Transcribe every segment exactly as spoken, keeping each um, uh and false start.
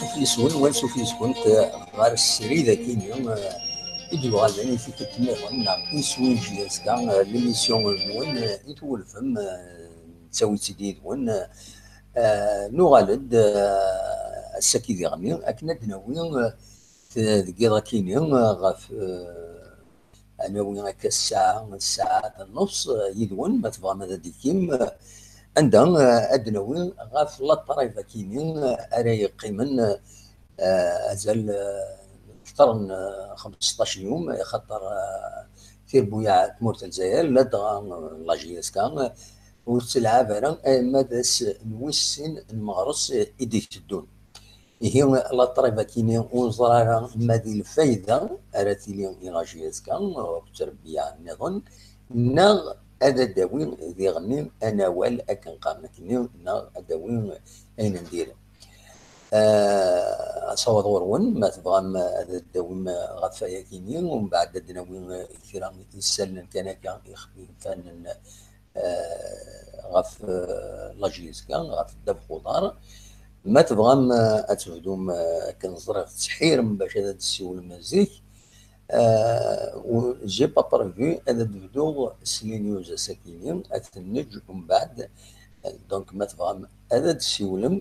Uflis-wen, wansuf yis-kent, eh, ɣer srid akini, eh, i d-yuɣalen i tikkelt nniḍen, neɣ iswi n J S K, eh, l'émission-nwen, eh, i twulfem, eh, nettawi-tt-id yid-wen, eh, eh, nuɣal-d, eh, ass-agi diɣenni, akken ad d-nawi, eh, t-, deg yiḍ akini, eh, ɣef, eh, ad nawi akka ssaɛa, ssaɛa d nnefs, eh, yid-wen, ma tebɣam ad d-ikim, eh, anda, eh, ad d-nawi ɣef la trêve akini, eh, ara yeqqimen, eh, azal, eh, kter n, eh, xemseṭṭac yum, axaṭer, eh, tirbuyaɛ n tmurt n Lezzayer, ladɣa, eh, la J S K, eh, ur ttelɛab ara, eh, ma d ass n wis sin n meɣres, eh, i d-iteddun. Ihi, la trêve akini ur neẓri ara ma d lfayda ara tili i la J S K akked ttrebbiya nniḍen, neɣ ad d-tawi diɣenni anawal akken qqaren akkenni, neɣ ad d-tawi ayen n diri. Eh, asawaḍ ɣur-wen, ma tebɣam ad d-tawim ɣef wayakini, umbeɛd ad d-nawi kra n yisallen kan akka ixfifan n, eh, ɣef, eh, la J S K, ɣef ddabex uḍar. Ma tebɣam, eh, ad tebdum, eh, akken ẓriɣ tettḥirem bac ad d-tessiwlem zik, eh, u-, j'ai pas prévu ad d-bduɣ s les news ass-akini, ad ten-neǧǧ umbeɛd. Eh, donc, ma tebɣam ad d-tessiwlem,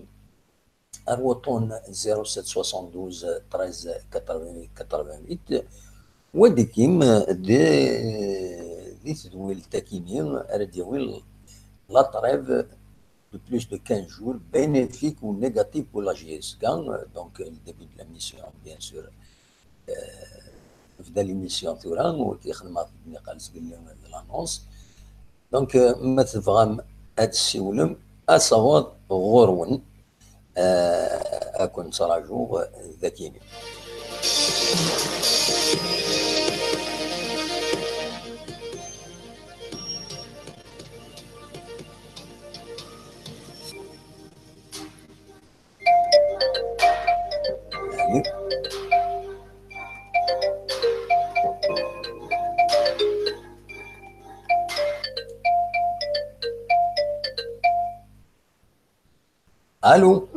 ar wuṭṭun zéro sept soixante-douze treize quatre-vingt-huit quatre-vingt-huit, wa dikim di, di tedwilt akini ara d-yawin la trêve de plus de quinze jours bénéfique ou négative pour la J S K. Donc, le début de la mission, bien sûr, euh, tebda l'émission tura, ur t-ixdem ɣef niqal zgelli de l'annonce. Donc, euh, ma tebɣam ad tessiwlem, asawaḍ ɣur-wen, euh, ad ken-ttṛajuɣ dakini. Allô.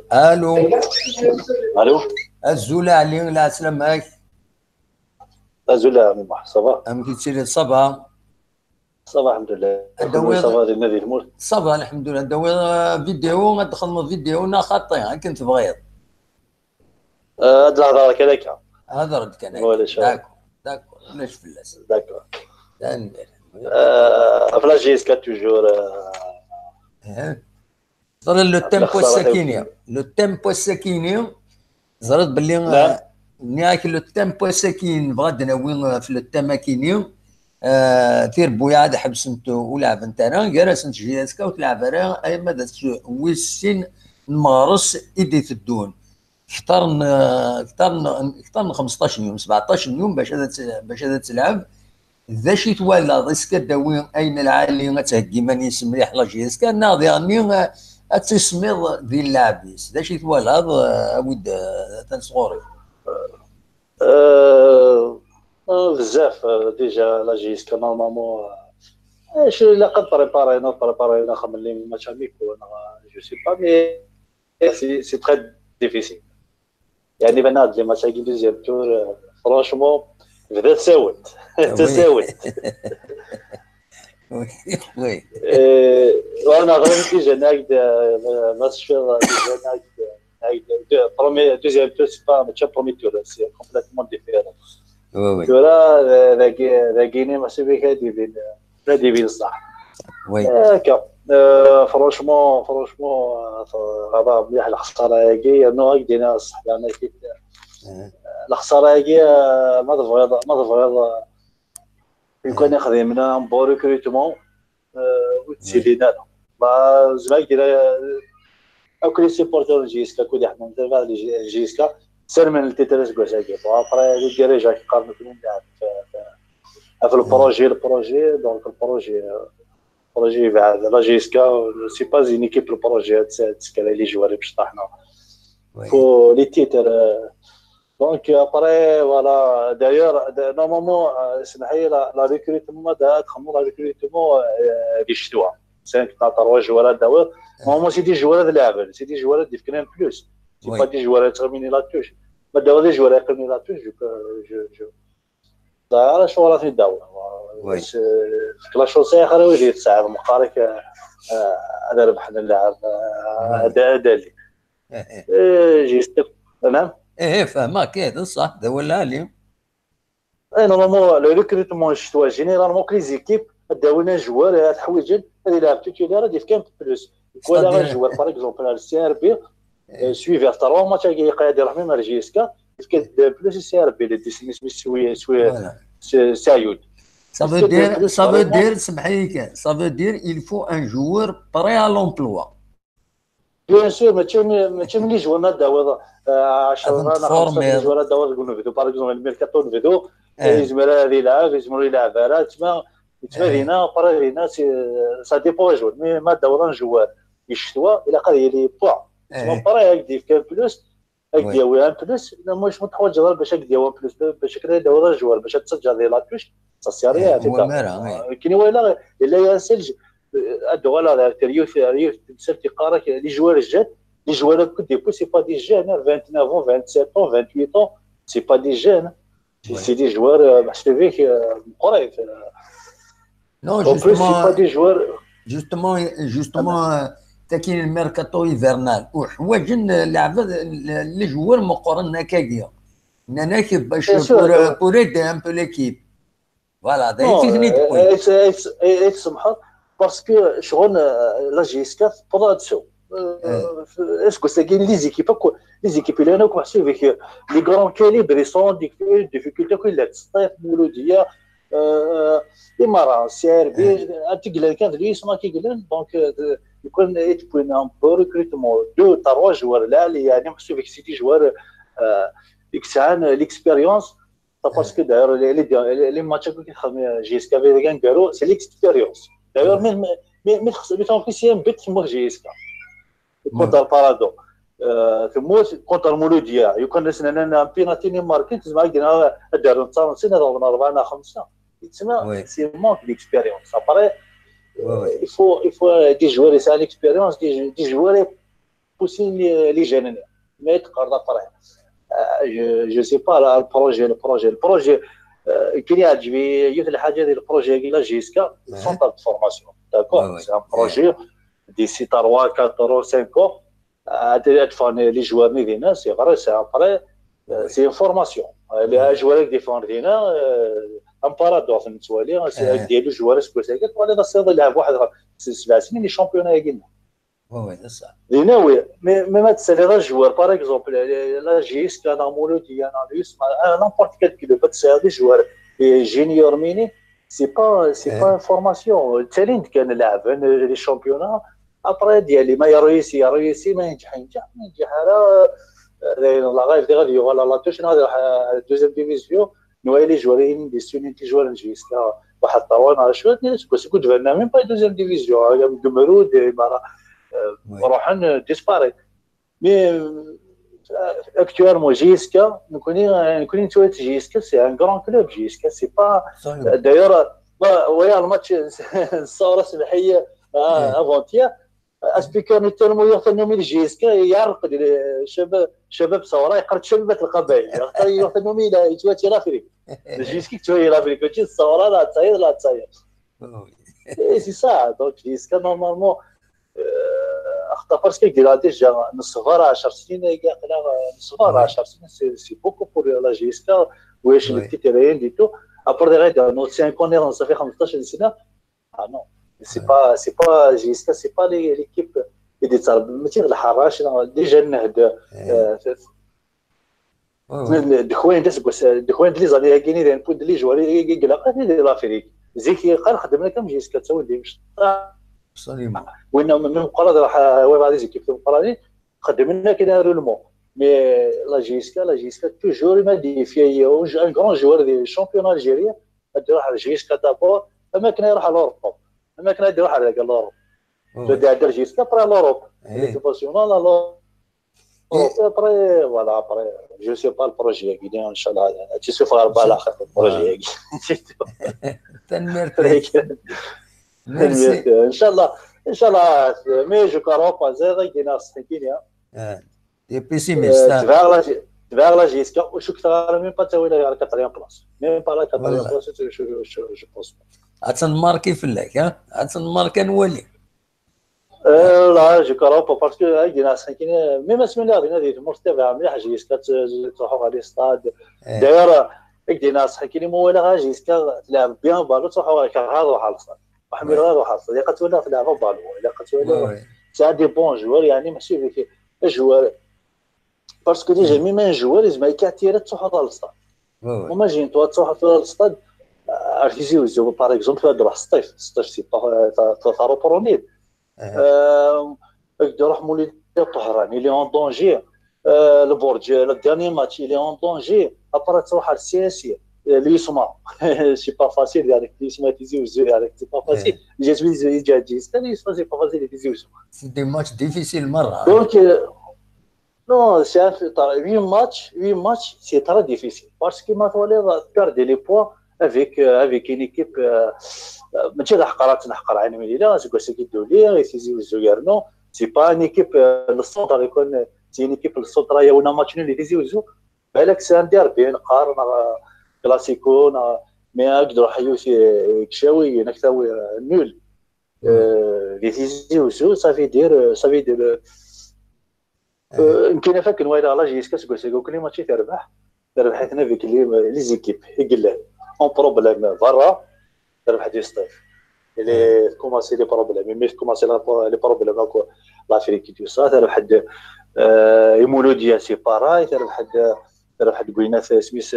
Allô. Allô. Azul a Ɛli, lɛeslama-k. Azul a Ɛli Muḥ, ça va? Amek i tettiliḍ, ça va? Ça va, alḥemdulillah. Ad d-tawiḍ, ça va, dinna di tmurt? Ça va, alḥemdulillah. Ad d-tawiḍ, euh, vidéo, ad d-txedmeḍ vidéo neɣ xaṭi, akken tebɣiḍ. Euh, ad d-nehḍer kan akka. Hḍer-d kan akka. D'accord, d'accord. Ulac fell-as. D'accord. Tanemmirt. Euh, ɣef la J S K toujours, euh, Hein? Ẓriɣ le thème n wass-akini, le thème n wass-akini, ẓriɣ belli, euh, nniɣ-ak le thème n wass-akini, nebɣa ad d-nawi, euh, ɣef le thème akini, euh, tirebbuyaɛ ad ḥebsent ur leɛbent ara, gar-asent J S K ur tleɛb ara, ayma d ass wis sin n meɣres i d-iteddun. Kter n, kter n, kter n xemseṭṭac n yum, sebɛeṭṭac n yum bac ad tt-, bac ad tt-tleɛb. D acu i twalaḍ? Est-ce que ad d-tawi ayen lɛali, ad theggi iman-is mliḥ la J S K, neɣ diɣenni, eh, ad tismiḍ di llaɛb-is? D acu i twalaḍ? Eh, awi-d, eh, atan sɣur-i. Euh, euh, bezzaf, euh, déjà, la J S K, normalement, euh, acu ilaq ad préparer, ad préparer, ad xemmen les matchs amicaux, neɣ, euh, je sais pas, mais c'est, c'est très difficile. يعني بان هاد les matchs-agi deuxième tour, euh, franchement, bda tasawent. Ah oui. Tasawent. Oui, oui. Euh, وانا غير déjà ناقد، euh, ما شفت déjà ناقد، ناقد premier, deuxième tour, c'est pas un match premier tour, c'est complètement différent. Oui, oui. Tura, euh, dagi, dagini, ma c'est vrai, هادي بين، هادي بين صح. Oui. هكا. آه، franchement، franchement، آه، هذا مليح الخسارة هاكي، لأنه هاك دينا الصح، لأن أكيد الخسارة هاكي، آه، ما تبغيض، ما تبغيض، آه، يكون يخدمنا بو ريكروتمون، آه، وتسيلينا لا. ما زعما كي لا، أكل سيبورتور جيسكا، كل يحمل تبع جيسكا، سير من التيتريس كوساكي. وابري، لو ديريجا كي قارنو في، في، في البروجي، البروجي، دونك البروجي، بروجي بعد لا جيسكا، سي با زين ايكيب البروجي، تسكر لي جواري باش طاحنا. Oui. Pour les titres, euh, donc après, voilà, d'ailleurs, de-, normalement, euh, اسمح لي، la, la recrutement, ما دارت خمو la recrutement, euh, في الشتوى. cinq neɣ trois joueurs ad d-tawiḍ. Normalement, c'est des joueurs ad laɛben, c'est des joueurs ad d-yefken un plus. C'est pas des joueurs ad terminer la touche. Ma d-tawiḍ des joueurs ad terminer la touche, je, je, je, لا، على شو راه في الدورة. La chance يا خرا ويدي تسعة مقارك، آه، هذا ربحنا اللعب، آه، هذا هذا اللي. إيه، جيست. نعم. ايه، فهمك، ايه، صح، هذا هو العالي. اي، normalement le recrutement الشتوى généralement que les équipes داوينا joueur هاد الحويجن هذه يلعب titulaire، هذه كان plus. ولا غير joueur par exemple على C R B، suivi trois matchs هكا يقعد يروح même à J S K، كان plus C R B اللي ديسمي سوي سوي سعيود. Ça veut dire, ça veut dire, سمح لي، ça veut dire il faut un joueur prêt à l'emploi. Bien sûr، ماشي ماشي ملي joueur ما داوض عشرة انا خمسطاش joueur داوض نقول نبدو par exemple الميركاتو نبدو، يزمر هذا يلعب، يزمر يلعب على تما تما دينا برا دينا. Ça dépend joueur، mais ما داوض joueur يشتوى الا قال لي بوا تما برا هاك ديف كان plus، هاك دياوي un plus. لا، مش متحوج غير باش هاك دياوي un plus، باش كذا داوض joueur باش تسجل دي la touche. Ça sert à rien. كني ولا الا يا سلج ادو ولا تريوث ريوث تمسك تقارك les joueurs الجاد، les joueurs كنت يبو c'est pas des jeunes، vingt-neuf ans, vingt-sept ans, vingt-huit ans, c'est pas des jeunes. C'est des joueurs محسوبين مقريف. Non, justement, des joueurs. Justement, justement, تاكين الميركاتو hivernal وحواجن لعبة les joueurs مقرن هكاكيا. ناناك باش pour aider un peu l'équipe. Voilà, داير تكنيك. تسمحوا parce que شغل la J S K تبدا تسو. Est-ce que c'est les équipes quoi, les équipes اللي انا كنت محسوب فيك les grands calibres sont des difficultés كل لا تصيف مولوديه. إمارة C R B تقلن كان في اليوس ما كيقلن donc يكون يتبوين un peu recrutement deux trois joueurs لا اللي يعني محسوب فيك c'est des joueurs يكسعان l'expérience. Parce que d'ailleurs les matchs كي خدم J S K في كان كارو c'est l'expérience. D'ailleurs mais mais mais خص mais تنقص يا بيت تموت J S K contre Parado. تموت contre مولودية يكون نسنا un penalty ni marqué تسمع قلنا دار نتصار نسينا ضربنا أربعة خمسة. تسمع c'est manque d'expérience. Après il faut il faut des joueurs يسعى l'expérience, des joueurs poussent les jeunes. Mais تقرر après. Je sais pas là le projet, le projet, le projet. كي يعجبي يوث الحاجة هذه le projet la J S K, centre de formation. D'accord, c'est un projet d'ici trois quatre ans, cinq ans. هاد تفان les joueurs ني دينا c'est vrai, c'est après, c'est une formation. Les joueurs دي فان دينا un Parado نتوالي c'est ديالو joueur سكوت هكاك ولا لا سيض يلعب واحد سبع سنين les championnats هاكينا. Oui, oui, c'est ça. دينا oui, mais mais ما تسالي غير joueur par exemple la J S K انا مولودي انا يسمع n'importe quel club تسالي joueur junior mini, c'est pas c'est pas une formation. تالي كان لاعب les championnats. Après ديالي ما يرويسي يرويسي ما ينجح ينجح ما ينجح راه. والله غير غادي يوغال la touche غادي يروح deuxième division. نوالي les joueurs des sunités joueurs J S K واحد الطوان على شويه ديال سكو سكو دفعنا même pas deuxième division. قمرود مره روحن disparaît. Mais actuellement J S K نكوني نكوني نتوالي J S K c'est un grand club. J S K c'est pas d'ailleurs ويا الماتش الصوره سمحيه avant-hier. Expliquer-nous tellement يوث النومي ل J S K يعرق شباب شباب ثوره يقرد شبيبه القبائل يوث النومي الى يتواتي l'Afrique. J S K يتواتي l'Afrique ماشي الثوره لا تصير لا تصير. C'est ça. Donc J S K normalement اخطا parce que déjà نصغر عشر سنين نصغر عشر سنين c'est beaucoup pour la J S K. واش le titre rien du tout. Après غير نوض cinq ans صافي خمسطاش سنه. Ah non, c'est pas c'est pas J S K, c'est pas l'équipe اللي تصرف ماشي الحراش déjà النهد. دخوين داس دخوين دي زاني هاكيني دين بود لي جواري يقلق هذه l'Afrique. زيك قال خدمنا كم J S K تسوي دي مش absolument. وين من قرار راح وين بعد زيك في قراري خدمنا كده règlement. Mais la J S K, la J S K toujours m'a défié un grand joueur du championnat algérien. يروح J S K d'abord, اما كنا يروح l'Europe, اما كنا يروح على l'Europe. بدي ادير J S K après l'Europe, l'équipe nationale l'Europe. Après voilà, après je sais pas le projet كي ان شاء الله تشوف غير بالاخر le projet. تنميرت. Merci. ان شاء الله. Inchallah, mais je crois pas, ẓriɣ ad k-d-iniɣ ṣṣeḥ-agi. Ah, t'es pessimiste, hein. Tebɛeɣ la J S K, ur cukkteɣ ara même pas ttawiɣ ɣer la quatrième place. Même pas la quatrième Voilà. Place, je, je, je, je pense pas. Ad tenmarki fell-ak, ha? Ad tenmarki, ad nwali. Euh, là, je crois pas, parce que, euh, il y en a cinq, même la semaine dernière, il y a des morts, il y avait un J S K, tu, tu, tu, tu, les stades. Eh. D'ailleurs, euh, il y en a cinq, il y a des morts, là, J S K, la bien, bah, l'autre, on va faire un roi, ça. On va faire un roi, ça. Il y a quatre-vingts, il y a quatre-vingts ballons, il y a quatre-vingts. Ouais, ouais. C'est un des bons joueurs, il y a un, monsieur, un joueur. Parce que déjà, même un joueur, il m'a écarté, il a tout à le stade. Ouais, ouais. Imagine-toi, tu as le stade, euh, à Tizi Ouzou, par exemple, tu as droit à Steve. Steve, c'est pas, euh, t'as, t'as, t'as repris. Eh. Euh, avec de Rahmouli Tahran, il est en danger. Euh, le Bordeaux, le dernier match, il est en danger. Après, tu as le C S I, euh, l'Isma. C'est pas facile, avec l'Isma, Tizi Ouzou, avec, c'est pas facile. Je suis, je dis, c'est l'Isma, c'est pas facile, Tizi Ouzou. C'est des matchs difficiles, مرة. Donc, euh, non, c'est un, t'as huit matchs, huit matchs, c'est très difficile. Parce que maintenant, on va perdre les points avec, euh, avec une équipe, euh, euh, ماشي الحقرات نحقر عين من الهلال، c'est quoi, c'est qui Tizi Ouzou, c'est pas une équipe, euh, le centre, c'est une équipe, le centre, il y a un match nul, Tizi Ouzou. بالك c'est un derby, نقار، نا classico, نا، mais avec droit à aussi, euh, كشاوي، نكتاوي، euh, nul. Euh, les Tizi Ouzou, ça veut dire, euh, ça veut dire, euh, Euh, يمكن فاكر وايد على جي اس كا سكو سكو كل ماتشي تربح، تربحتنا avec les, les équipes يقلان en problème برا، تربح دي ستيف. اللي كوماسي لي بروبليم، مي كوماسي لي بروبليم اكو لافريك تو سا، تربح د، آه، يمولوديا سي باراي، تربح د، تربح د كوينات سميس،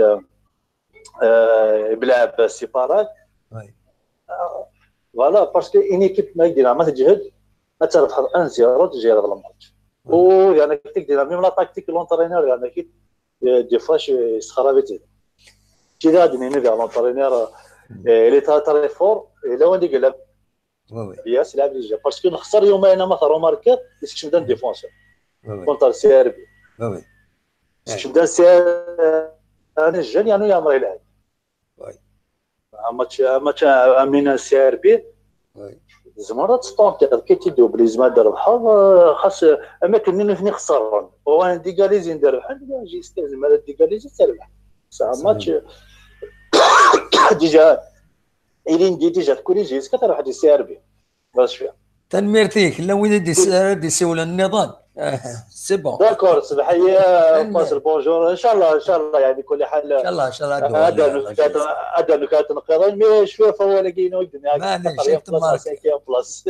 آه، بلعب سي باراي. Ouais. Voilà, parce que une équipe ما يديرها ما تجهد، ما تربح un zéro تجي هذا الماتش. و يعني كي تدير même la tactique l'entraîneur يعني كي des fois c'est خرابيتي. كي غادي نيني vers l'entraîneur, il est très très fort. Et là on dit que la Ouais, ouais. Yes, la déjà. Parce que نخسر يومين ما تروماركي، c'est que je me donne défenseur. Ouais, ouais. Contre le C R B. Ouais, ouais. C'est que je me donne, c'est, euh, un jeune, il y a un, il y a un, Ouais. un match, un match, un, un, un C R B. Ouais. زعما راه تطونتي كي تيدوبلي زعما دار بحال، آه، خاص اماكن اللي فين خسران. هو ديغاليزي ندير بحال جي اس كا زعما ديغاليزي تربح. C'est un match déjà. Il est déjà كل جي اس كا تروح دي سي ار بي. باش فيها. تنميرتيك لا وين دي س-، دي سيولا النظام. آه، c'est bon. D'accord، صباح هي تنمير. باس البونجور ان شاء الله، ان شاء الله، يعني كل حال. ان شاء الله، ان شاء الله. هذا نكات، هذا نكات نقيضين، مي شويه فهو لقينا ودنا. معليش، يكتب مارك. بلاص.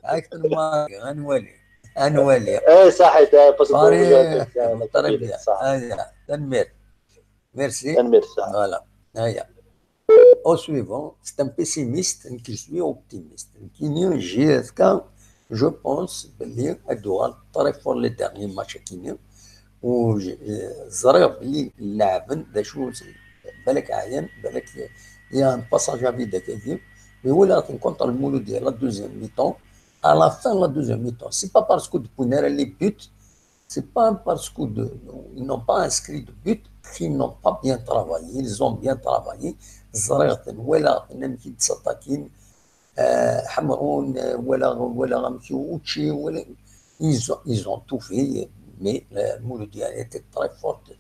هاك تنمارك، غنولي. غنولي. ايه صحيح، ده باس صاري. البونجور. طريق. هيا، تنمير. ميرسي. تنمير، صح. Voilà. هيا. Au suivant, c'est un pessimiste, je suis optimiste. Kini, J S K, je pense, بلي ادوار très fort les derniers matchs كيني. و ج-، زريغ بلي اللاعبين دا شو، بالك عيان، بالك il y a un passage à vide كيدير. Mais ولا contre المولودية la deuxième mi-temps, à la fin la deuxième mi-temps, c'est pas parce que depuis les buts, c'est pas parce que de, ils n'ont pas inscrit de but qu'ils n'ont pas bien travaillé. Ils ont bien travaillé. زريغ ولا même qui s'attaquent, euh, حمرون، euh, ولا، ولا غمكي وتشي، ولا، ils ont, ils ont tout fait, mais, euh, المولودية était très forte.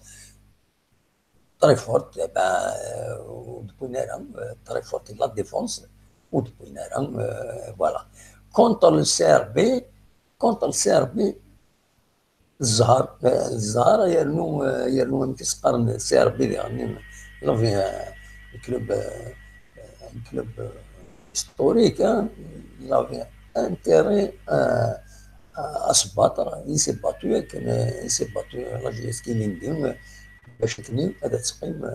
Très forte, eh ben, euh, ودبوينارا, euh, très forte la défense, ودبوينارا, euh, voilà. Contre le C R B, contre le C R B, الزهر، آه، الزهر يرنو، آه، يرنو من كيسقارن سي ار بي، يعني، لافي، آه، كلوب، آه، كلوب، آه، هيستوريك، آه، لافي انتيري، آه، آه، اسباط، راه يسي باتو، كان يسي باتو لا جي اس كي ليندي، آه، باش تنين، هذا تقيم،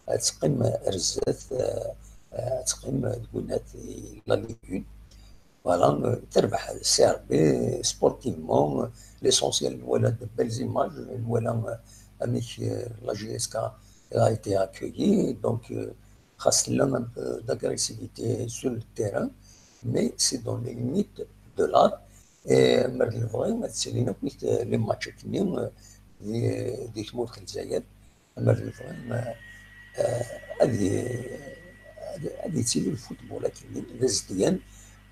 آه، تقيم رزات، آه، آه، تقيم دبوينات لا ليغ اون. Voilà, euh, تربح سي ار بي sportivement, euh, l'essentiel, voilà, de belles images, voilà, euh, avec, euh, la J S K a été accueillie, donc, euh, خاص لنا un peu d'agressivité sur le terrain, mais c'est dans les limites de l'art. Et مرة الفغي ما تسالينا كنت les matchs كني, euh, دي، دي تمور الجزائر. Amer d lebɣi, eh, ad i-, ad, ad yettili lfutbul akken d azedgan,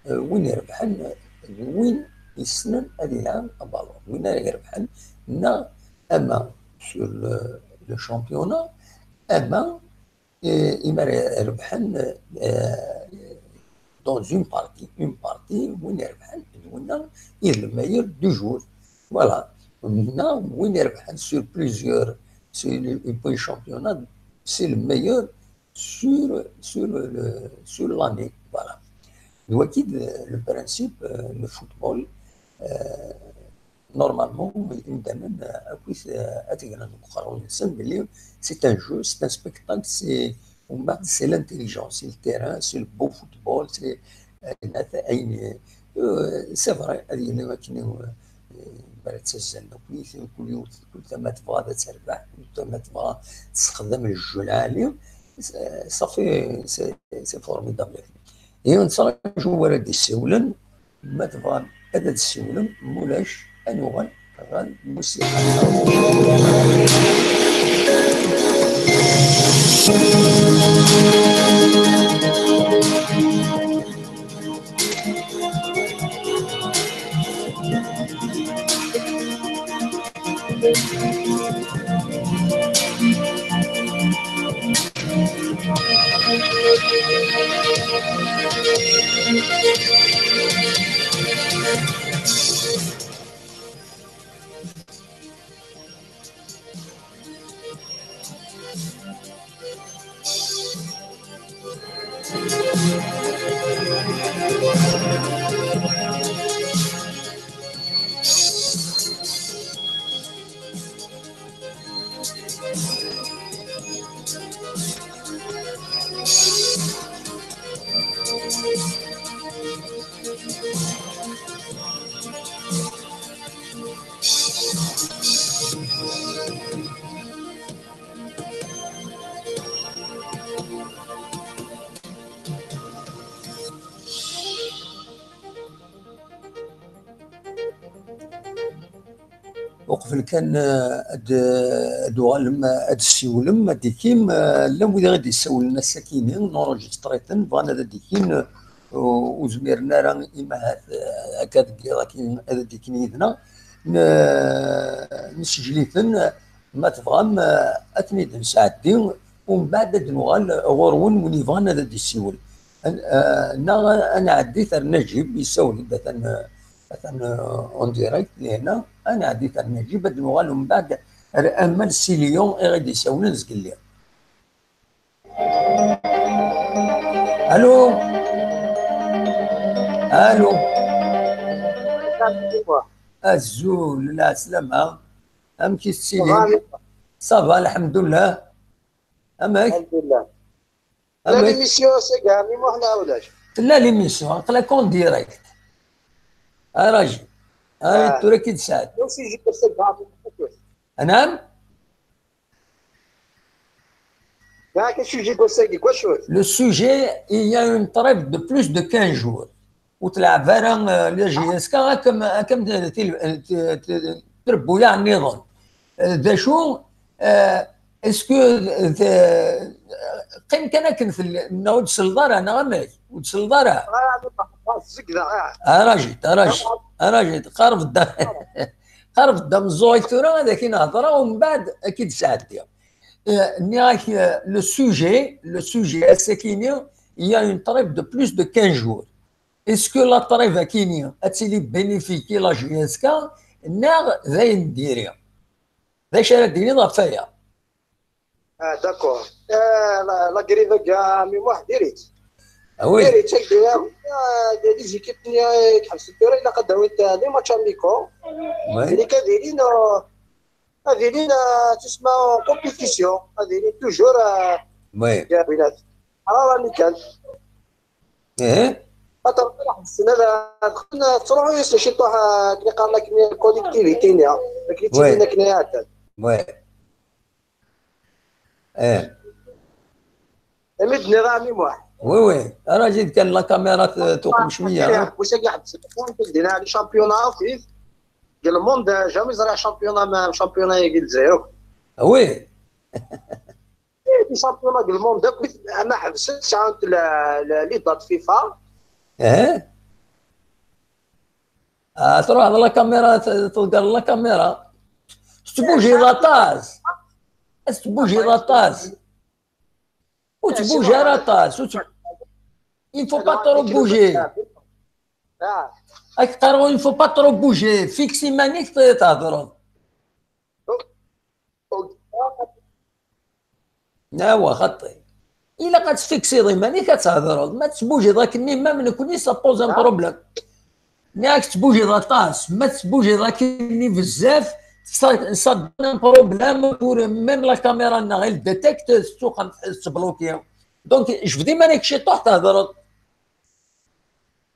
eh, win irebḥen, eh, d win yessnen ad yelɛeb abalun, win ara irebḥen, neɣ ama sur le, le championnat, ama, eh, imi ara rebḥen, eh, dans une partie, une partie, win irebḥen d winna i d le meilleur du jour. Voilà. Neɣ win irebḥen sur plusieurs, sur le, le championnat, c'est le meilleur sur, sur le, sur l'année. Voilà. D wagi d le principe, euh, le football. Euh, normalement, imdanen, euh, akkit, euh, ad t-gren deg uqerruy-nsen belli c'est un jeu, c'est un spectacle, c'est, umbeɛd, c'est l'intelligence, c'est le terrain, c'est le beau football, c'est, euh, ayen, euh, c'est vrai, ad yili akken, euh, mi ara ttazzalen akkit, kul yiwet, kul tama tebɣa ad terbeḥ, kul tama tebɣa tessexdam lǧu lɛali, ça fait, c'est, c'est formidable. Et on sera joueur ad d-issiwlen, ma tebɣam ad d-tessiwlem, mulac, ad nuɣal ɣer lmusiqa. Uqbel kan, eh, ad, ad uɣalem, eh, ad d-ssiwlem, ad d-ikim, eh, llan wid i d-issawlen ass-akini, nurǧistriten, bɣan ad d-ikin, eh, ur zmiren ara, imahat, eh, akka deg yiḍ-agi ad d-ikin yid-neɣ. N-, nesseǧl-iten, eh, ma tebɣam, eh, ad ten-id-nesɛeddi, umbeɛd ad d-nuɣal ɣur-wen, win yebɣan ad d-issiwel. An-, eh, neɣ ad nɛeddi ar Najib, yessawel-d, atan, eh, atan, eh, en direct, lehna, ad nɛeddi ar Najib, ad d-nuɣal umbeɛd ar Amal Silion, i ɣ-d-isawlen zgelli. Allô? Allô? Azul, lɛeslama. Amek i tettiliḍ? Ça va, lḥemdullah. Amek? Alḥemdulillah. Amek? Tella l'émission ass-agi, ɛemmi Muḥ, neɣ ulac? Tella l'émission, aql-ak en direct. Araji. Ay, ah, tura ki d-sɛed. Ulac ijib ass-agi, ɛemmi Muḥ. Anam? Yak, acu ijib ass-agi, deg wacu? Le sujet, il y a une trêve de plus de quinze jours. Ur tleɛɛeb ara, euh, la J S K, akken, akken t-, t-, t-, trebbuyaɛ nniḍen. Euh, d acu, euh, est-ce que, euh, qqim kan akken tell-, neɣ ur d-selleḍ ara, neɣ amek? Ur d-selleḍ ara? Ah, zegdeɣ, ah. Arajit, arajit, arajit, qareb-d, qareb-d ameẓẓuɣ-ik tura, ad ak-in-hedreɣ, umbeɛd ad k-id-sɛeddiɣ. Euh, nniɣ-ak, euh, le sujet, le sujet, ass-akini, il y a une trêve de plus de quinze jours. Est-ce que la trêve akini ad tili bénéfique i la J S K, neɣ d ayen n diri? D acu ara d-tiniḍ ɣef waya? Ah, d'accord. Euh, la, la grève-agi, a ɛemmi Muḥ, diri-tt. Ah oui. Diri-tt, ak d-iniɣ, ah, les équipes-nni i iḥebsen tura, ilaq ad d-awint, ah, les matchs amicaux. Oui. Ili-k ad ilin, ah, ad ilin, ah, tusma en compétition, ad ilin toujours, ah, oui, deg winat. Ḥrara-nni kan. Ih. Xaṭer ma ḥebsen ad dxlen, tettruḥu-yasen ciṭuḥ, ah, akken i qqaren akken collectivité-nni, akken i ttilin, oui, akken iɛeddan. Oui. Ih. Imi d-nniḍ a ɛemmi Muḥ. Oui, oui. Ara jid kan la caméra t-, tuqem cwiya, ah. Wass-agi ḥebsen. Dina les championnats, deg le monde, jamais ẓriɣ championnat ma, championnat-agi n Lezzayer akk. Ah oui. Eh, les championnats du monde akk, ama ḥebsen, sɛant la, la, les dates FIFA. Eh? Ah, truḥeḍ la caméra, t-, tḍegger la caméra. Tettbujiḍ aṭas. Tettbujiḍ aṭas. Ur ttbuji ara aṭas. Ur tt-, il faut pas trop bouger. Ak qqareɣ, il faut pas trop bouger. Fixe iman-ik, t-, thedreḍ. Awa, xaṭi. Ilaq ad tfiksiḍ iman-ik ad thedreḍ. Ma tettbujiḍ akkenni, même nekni, ça pose un problème. Nniɣ-ak tettbujiḍ aṭas. Ma tettbujiḍ akkenni bezzaf, ça, ça donne un problème pour même la caméra-nneɣ, elle détecte, tettuqam, tettbloki. Donc, jbed iman-ik ciṭuḥ, thedreḍ.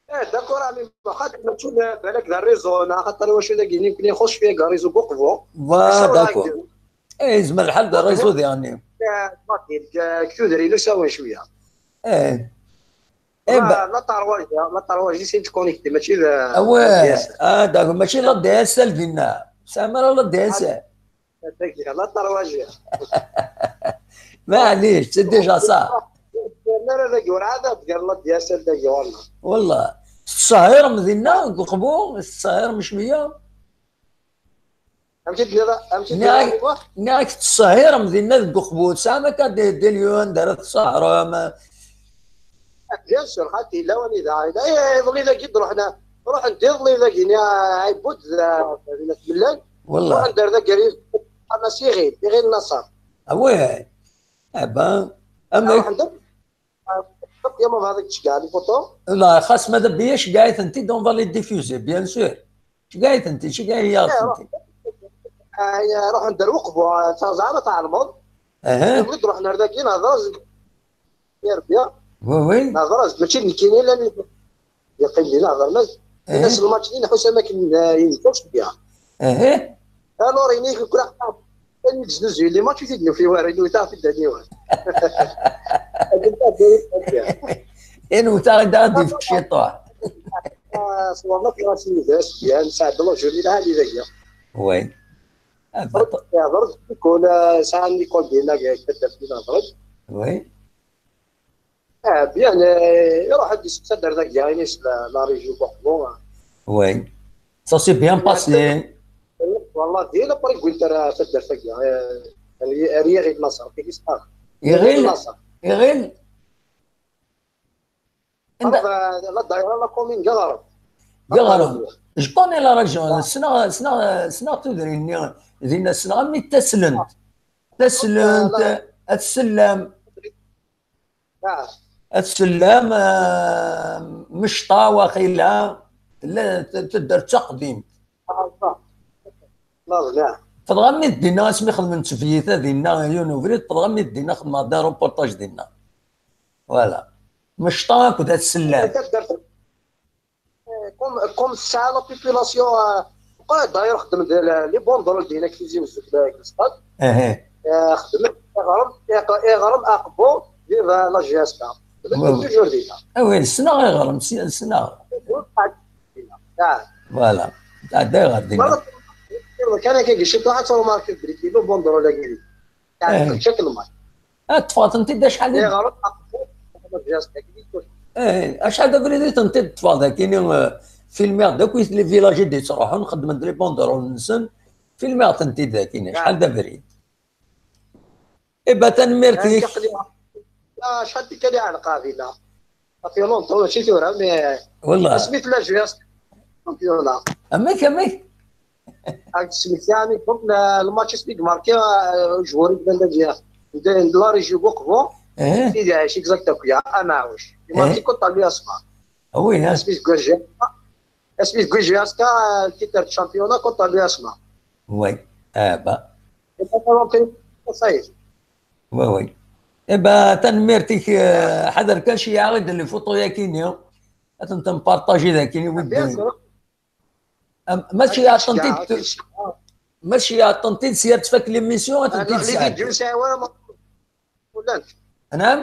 Eh, d'accord, ami, xaṭi mačči d, balak d réseau, neɣ xaṭer wacu dagi, nekni ixuṣṣ cwiya deg réseau n uqbu. Voilà, d'accord. Eh, yezmer lḥal d réseau diɣenni. Eh, deg tudrin usawen cwiya. Eh. Eh, la trois G, la trois G c'est connecté, mačči d, ah ouais, ah, d'accord, mačči la D S L dinna. Tesɛam ara la D S L. Dagi, la trois G. Maɛlic, c'est déjà ça. Ur ara dagi, ur ɛad ad gar la D S L dagi, wallah. Wallah. Tettṣehhirem dinna, deg uqbu, tettṣehhirem cwiya? Amek i d-tenniḍ, amek i d-tenniḍ? Nniɣ-ak tettṣehhirem dinna deg uqbu, tesɛam akka des, des lieux anda ara tettṣehhirem? Bien sûr, xaṭi, yella wanida, yella, eh, iḍelli dagi d-ruḥna, ruḥen-d iḍelli dagi, ni, ah, Ɛibud, d, d, d At Mellal. Wallah. Ruḥen-d ar dagi, qqaren-as Iɣil, Iɣil Naṣer. Ah ouais. Ah ben, amek? Ruḥen-d, ah, ya ma bɣiɣ ad k-ceggɛeɣ les photos. La, xas ma d abbi, ceggɛit-tent-id, on va les diffuser, bien sûr. Ceggɛit-tent-id, ceggɛit-yaɣ-tent-id. Ah, ya, ruḥen-d ar uqbu, ah, teẓra ma tɛelmeḍ. Aha. Iḍelli d-ruḥen ar dagi, nehder-as. Ya Rebbi. Oui, oui. Nehder-as, mačči d nekkini, llan yeqqim din, nehder-as. Aha. Ini-as lmatch-nni nḥus am akken, ah, yenker cwiya. Aha. Alors, ini-ak kra, kan mi d-znuzuyen les matchs, ur t-id-nufi wara, ini wteɣ-t-id aniwan. Ini wteɣ-id ad d-yefk ciṭuḥ. Ah, ṣewwren akk iɣasen-nni d asbyan, sɛeddaɣ la journée lɛali dagi. Oui. Ah, baṭ- Yehder-d Nicole, ah, sɛan Nicole dinna, deg taddart-nni nehder-d. Oui. Ah, bien, eh, iruḥ ad d-isteqsa ar dagi, ini-as la, la région n uqbu. Oui. Ça s'est bien passé. Wallah, din, après, wwin-t ar taddart-agi, eh, ar, ar Iɣil Naṣer, tigi s-, ah, Iɣil? Iɣil Naṣer. Iɣil? Anda? Anda? La daïra, la commune, deg Iɣrem. Deg Iɣrem. Je connais la région. Ssneɣ, ssneɣ, ssneɣ tudrin-nni. Dinna ssneɣ, am Taslent. Taslent, At Sellam. Ah. At Sellam, ah, Mecṭa, waqila. Tella t-, taddart d taqdimt. Ah, ah. Teffɣeḍ-am-d dinna asmi xedmen ttefyita dinna, yiwen ubrid, teffɣeḍ-am-d dinna, xedmeɣ-d un reportage dinna. Voilà. Mecṭa akked At Sellam. Taddart, eh, comme, comme tesɛa la population, eh, meqqret, d'ailleurs xeddmen-d les banderoles dinna deg Tizi Wezzu, deg le stade. Eh, xeddmen Iɣrem, Iɣ-, Iɣrem, Aqbu, vive la J S K. Xeddmen toujours dinna. Ah oui, ssneɣ Iɣrem, s-, ssneɣ. Ah. Voilà. Tɛedda ɣer dinna. Kan akka, ciṭuḥ ad tṛumarkiḍ belli kilo banderoles-agi. Yeɛni, eh, tečča-k lmal. Ah, ṭṭfeɣ-tent-id acḥal d- Iɣrem, eh, acḥal d abrid i tent-id-ṭṭfeɣ dagi-ni, eh, filmiɣ-d akk les villages i d-yettruḥun, xeddmen-d les banderoles-nsen, filmiɣ-tent-id dagi-ni, acḥal d abrid. Eh ben, tanemmirt-ik. Ah, acḥal tikkal i ɛelqeɣ dinna. Ça fait longtemps, mačči tura, mais... Wallah. Asmi tella J S K, championnat. Amek, amek? Ak-d-smektiɣ, comme le, le match asmi i imarki, euh, joueur i yellan dagi, de, de la région n Uqbu, eh, Sidi Ɛic, exact akk, ya, Amaɛuc. Imarki, eh, contre l'U S M A. Ah oui, hein. Asmi i yewwi J S K, asmi i yewwi J S K, euh, titre de championnat contre l'U S M A. Oui. Ah, bah. Et ça fait longtemps, ça y est. Oui, oui. Eh ben, tanemmirt-ik, eh, ḥader kan ceyyeɛ-aɣ-d les photos-yagi-ni. Ad tent-npartaji dagi-ni, wid... Bien sûr. Am-, ma ceyyeɛ-tent-id, ma ceyyeɛ-tent-id, sya ad tfak l'émission, ad tent-id-sɛeddi. Les vidéos, c'est, ouais, ma-, llant. Anam?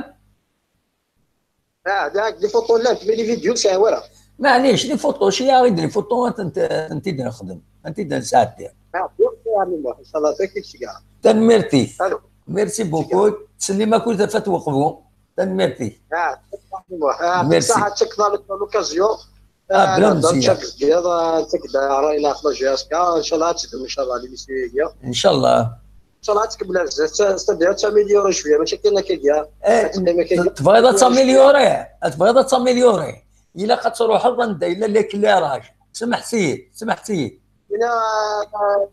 Ah, dak, les photos llant, mais les vidéos, c'est, voilà. Maɛlic, les photos, ceyyeɛ-aɣ-d les photos, ad tent-, ad tent-id-nexdem, ad tent-id-nesɛeddi. Ah, bien sûr, ami Muḥ, inchallah, ça qui se gare. Tanemmirt-ik. Allô. Merci beaucoup. Ttsellim akk i tafat n Uqbu. Tanemmirt-ik. Ah, ami Muḥ. Ah, merci. Saɛa, tcekkeḍ l'occasion. Ah, bla mzeyya. Tagi, ah, tagi, ah, ṛṛay n la J S K, ncallah ad tedum, ncallah, l'émission-agi. Ncallah. Ncallah ad tkemmel ar zdat, c'est-à-dire ad taméliori cwiya, mačči kan akka, ah. Eh, ad teqqim akka. Tebɣiḍ ad taméliori? Tebɣiḍ ad taméliori? Ilaq ad truḥeḍ anda yella l'éclairage. Smeḥ-iyi, smeḥ-iyi. Ina, ah,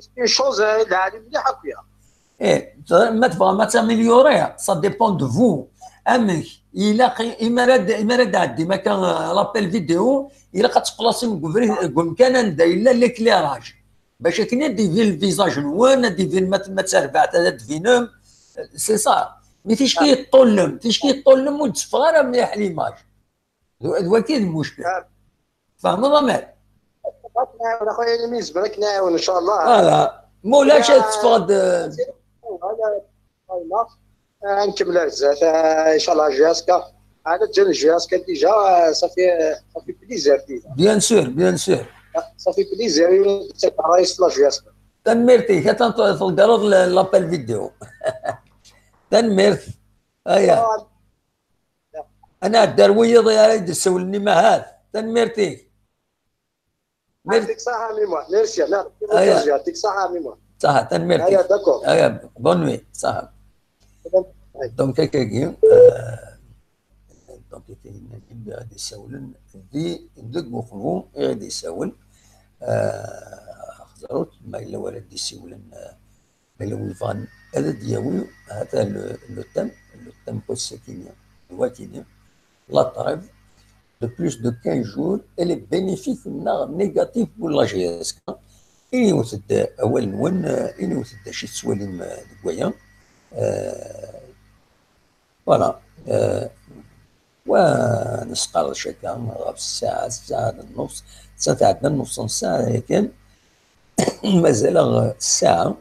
c'est une chose, ah, lɛali mliḥ akk ya. Eh, ma tebɣam ad taméliori, ça dépend de vous. Amek? Ilaq i-, imi ara d-, imi ara d-tɛeddim akka, euh, l'appel vidéo, ilaq ad teqlasim deg ubrid, deg umkan anda yella l'éclairage. Bac akken ad d-ibin lvizaj-nwen, ad d-ibin ma, ma d tarbaɛt ad d-tbinem. C'est ça. Mi ticki yeṭṭullem, ticki yeṭṭullem ur d-teffeɣ ara mliḥ l'image. D, d waki d lmuckel. Ah. Tfehmeḍ amek? Ad nɛawen, a xuya, imi yezmer ad k-nɛawen, ncallah. Voilà. Ma ulac ad teffeɣ-d. Voilà. Ad nkemmel ar zdat, ah, ncallah, J S K. Ɛad ǧǧan J S K déjà, ah, ça fait, ça fait plaisir déjà. Bien sûr, bien sûr. Ah, ça fait plaisir, une petite ṛṛay s la J S K. Tanemmirt-ik, atan t-, tegreḍ l-, l'appel vidéo. Tanemmirt. Aya. Ah. Ad nɛeddi ar wiyiḍ ara yi-d-issawlen i mahat. Tanemmirt-ik. Mer- Yɛṭik ṣaḥa a Mimwa. Merci. Aya. Yɛṭik ṣaḥa a Mimwa. Ṣaḥa, tanemmirt-ik. Aya, d'accord. Aya, bonne nuit. Ṣaḥa. Aya. Donc, akkagi, euh, donc, ad d-issawlen di, deg uqbu i ɣ-d-issawel, euh, xẓerut ma yella wara d-issawlen, euh, Bella wi yebɣan ad d-yawi, hata le, le thème, le thème n wass-akini, d wakini, la trêve de plus de quinze jours, elle est bénéfique neɣ négative pour la J S K. Inimt-d awal-nwen, inimt-d acu i tettwalim deg waya. Euh, Voilà. Euh, wa nesqerdec akka ɣef ssaɛa, ssaɛa d nnus, ssaɛa tɛedda nnus n ssaɛa yakan, mazal-aɣ ssaɛa.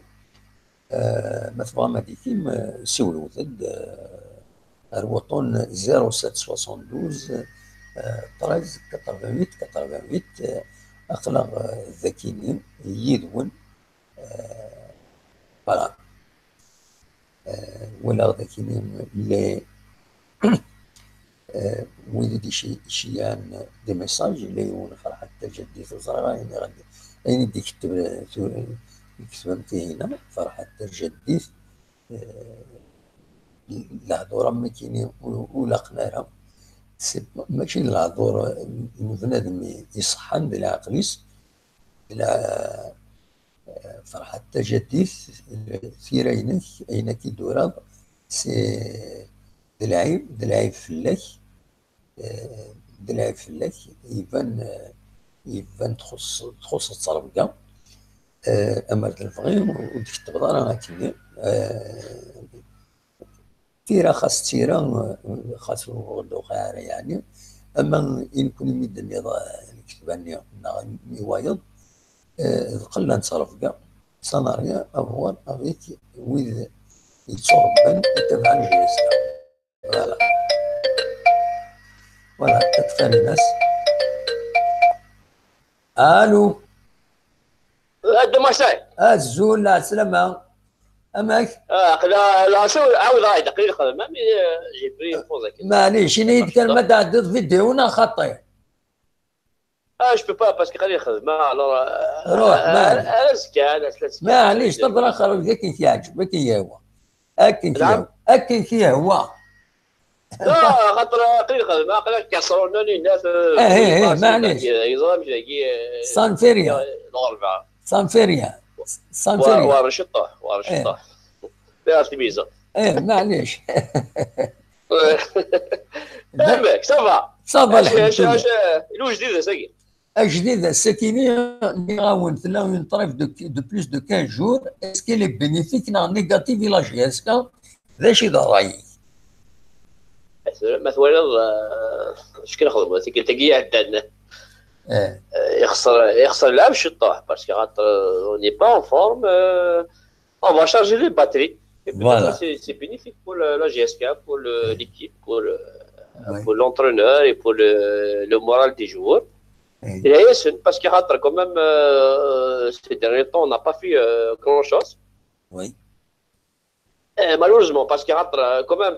Euh, ma tebɣam ad d-tikim, euh, siwlewt-d, euh, ar wuṭṭun zéro sept soixante-douze, euh, treize quatre-vingt-huit quatre-vingt-huit, euh, aql-aɣ, euh, dakini yid-wen. Euh, voilà. Euh, walaɣ dakini les, euh, wid i d-ici-, iciyan des messages, yella yiwen Ferḥat Tajaddit, ur ẓriɣ ayen i ɣ-d-, ayen i d-iketteb, euh, tu-, iketben Tihina, Ferḥat Tajaddit, euh, lehdur am nekkini ur, ur laqen ara. C'est, mačči d lehdur, euh, n bnadem i, iṣeḥḥan di leɛqel-is, la, Ferḥat Tajaddit, tira-inek, ayen akka i d-turaḍ, c'est d lɛib, d lɛib fell-ak, eh, d lɛib fell-ak, iban, eh, iban txuṣ-, txuṣṣeḍ ttrebga, eh, amer d lebɣi ur d-tkettbeḍ ara akkenni, eh, Tira xas d tira, xas ur d-uqiɛ ara, yeɛni, ama i nekkni mi d-tenniḍ, eh, lketba-nni neɣ i wayeḍ, eh, d qella n ttrebga, ça n'a rien à voir avec wid yettṛebban i ttabaɛen J S K. Voilà. Voilà, ad tfarinas. Allô. Adem Asay. Azul, lɛeslama. Amek? Ah, aql-, la, la, so, ɛawdeɣ-ak-d, aql-i lxedma, mais, euh, j'ai pris une pause. Maɛlic, ini-yi-d kan ma tɛeddiḍ vidéo neɣ xaṭi. Ah, je peux pas, parce que aql-i lxedma, alors, euh, Ruḥ, euh, maɛlic. Ar azekka, ala, slat. Maɛlic, ṭṭebra xerreb, akken k-yeɛǧeb, akken yehwa. Akken k-yehwa. Akken k-yehwa. لا، خاطر قليل خدمة، قليل كيعصروا لنا لينا في، eh, eh, eh, معليش. يزرم جاي، ça ne fait rien. الغربة. Ça ne fait rien. Ça ne fait rien. ورشطة، ورشطة. فيها تميزة. ايه، معليش. فهمك، ça va. Ça va، الحمد لله. اش، اش، الوجديد هذا. Ajdid ass-akini, nniɣ-awen, tella une trêve de, de plus de quinze jours. Est-ce qu'elle est bénéfique neɣ négative i la J S K? D acu i d ṛṛay-ik? Ma twaliḍ, eh, acu kan xedmeɣ tikkelt-agi iɛeddan. Eh. Eh, ixṣer, ixṣer lɛeb ciṭṭaḥ, parce que xaṭer, eh, on n'est pas en forme, eh, On va charger les batteries. Et peut-être c'est, c'est bénéfique pour le, la J S K, pour le, l'équipe, pour le, pour l'entraîneur et pour le, le moral des joueurs. Et là, c'est parce que, quand même, euh, ces derniers temps, on n'a pas fait, euh, grand-chose. Oui. Euh, malheureusement, parce que, euh, quand même,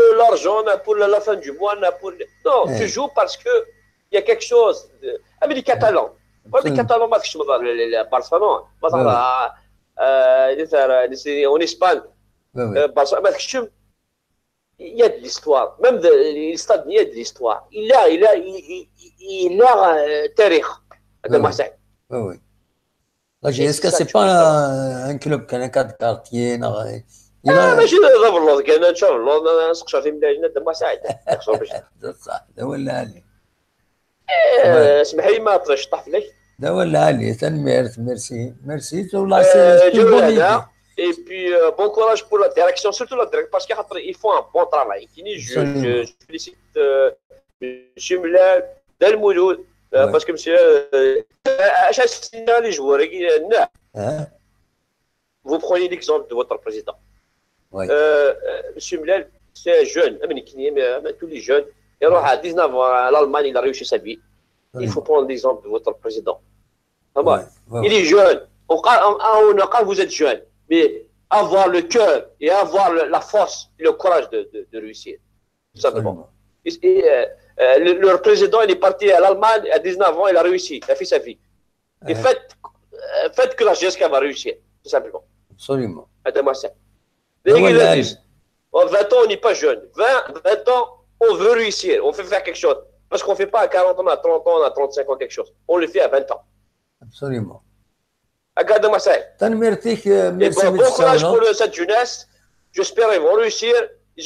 le- l'argent, ni pour la, la fin du mois, ni pour le- Non, tu joues parce que il y a quelque chose. De... Ah, mais les Catalans. Ouais, les Catalans, ما تكشم dans le, le, le Barcelone. ما تهضر، آه، إذا ترى، c'est en Espagne. آه، Barcelone, ما تكشم. Il y a de l'histoire. Même de, le stade, il y a de l'histoire. Il a, il a, il, il, il a euh, تاريخ. هذا ما صح. La J S K, c'est pas un, un club كان كاد كارتيي. لا، ماشي ذا بلوض كان، ان شاء الله نسقشر في ملاجنه دم سعيد. صح، لا ولا علي. إيه، اسمح لي ما طرش طاح فلاش. لا ولا علي، تنميرت، merci, merci. Et puis, euh, bon courage pour la direction, surtout la direction, parce que il faut un bon travail. Je, je, je félicite euh, Monsieur Mlal, Dalmouloud, euh, parce que monsieur, euh, euh, vous prenez l'exemple de votre président. Euh, euh, Monsieur Mlal, c'est un jeune, tous les jeunes. Il aura dix-neuf ans, l'Allemagne, il a réussi sa vie. Il faut prendre l'exemple de votre président. Il est jeune. On, on, on, on, quand vous êtes jeune, mais avoir le cœur et avoir le- la force et le courage de, de, de réussir. Tout simplement. Et, et, euh, euh, le, leur président, il est parti à l'Allemagne à dix-neuf ans, il a réussi, il a fait sa vie. Et faites, euh, faites que la jeunesse va réussir, tout simplement. Absolument. هذا ما سهل. هو اللي لكن عايش. En vingt ans, on n'est pas jeune. Vingt, vingt ans, on veut réussir, on veut faire quelque chose. Parce qu'on ne fait pas à quarante ans, à trente ans, à trente-cinq ans quelque chose. On le fait à vingt ans. Absolument. هكا هذا ما سهل. تنميرتك آه، Et merci bon, bon courage متساونا. Pour le- cette jeunesse.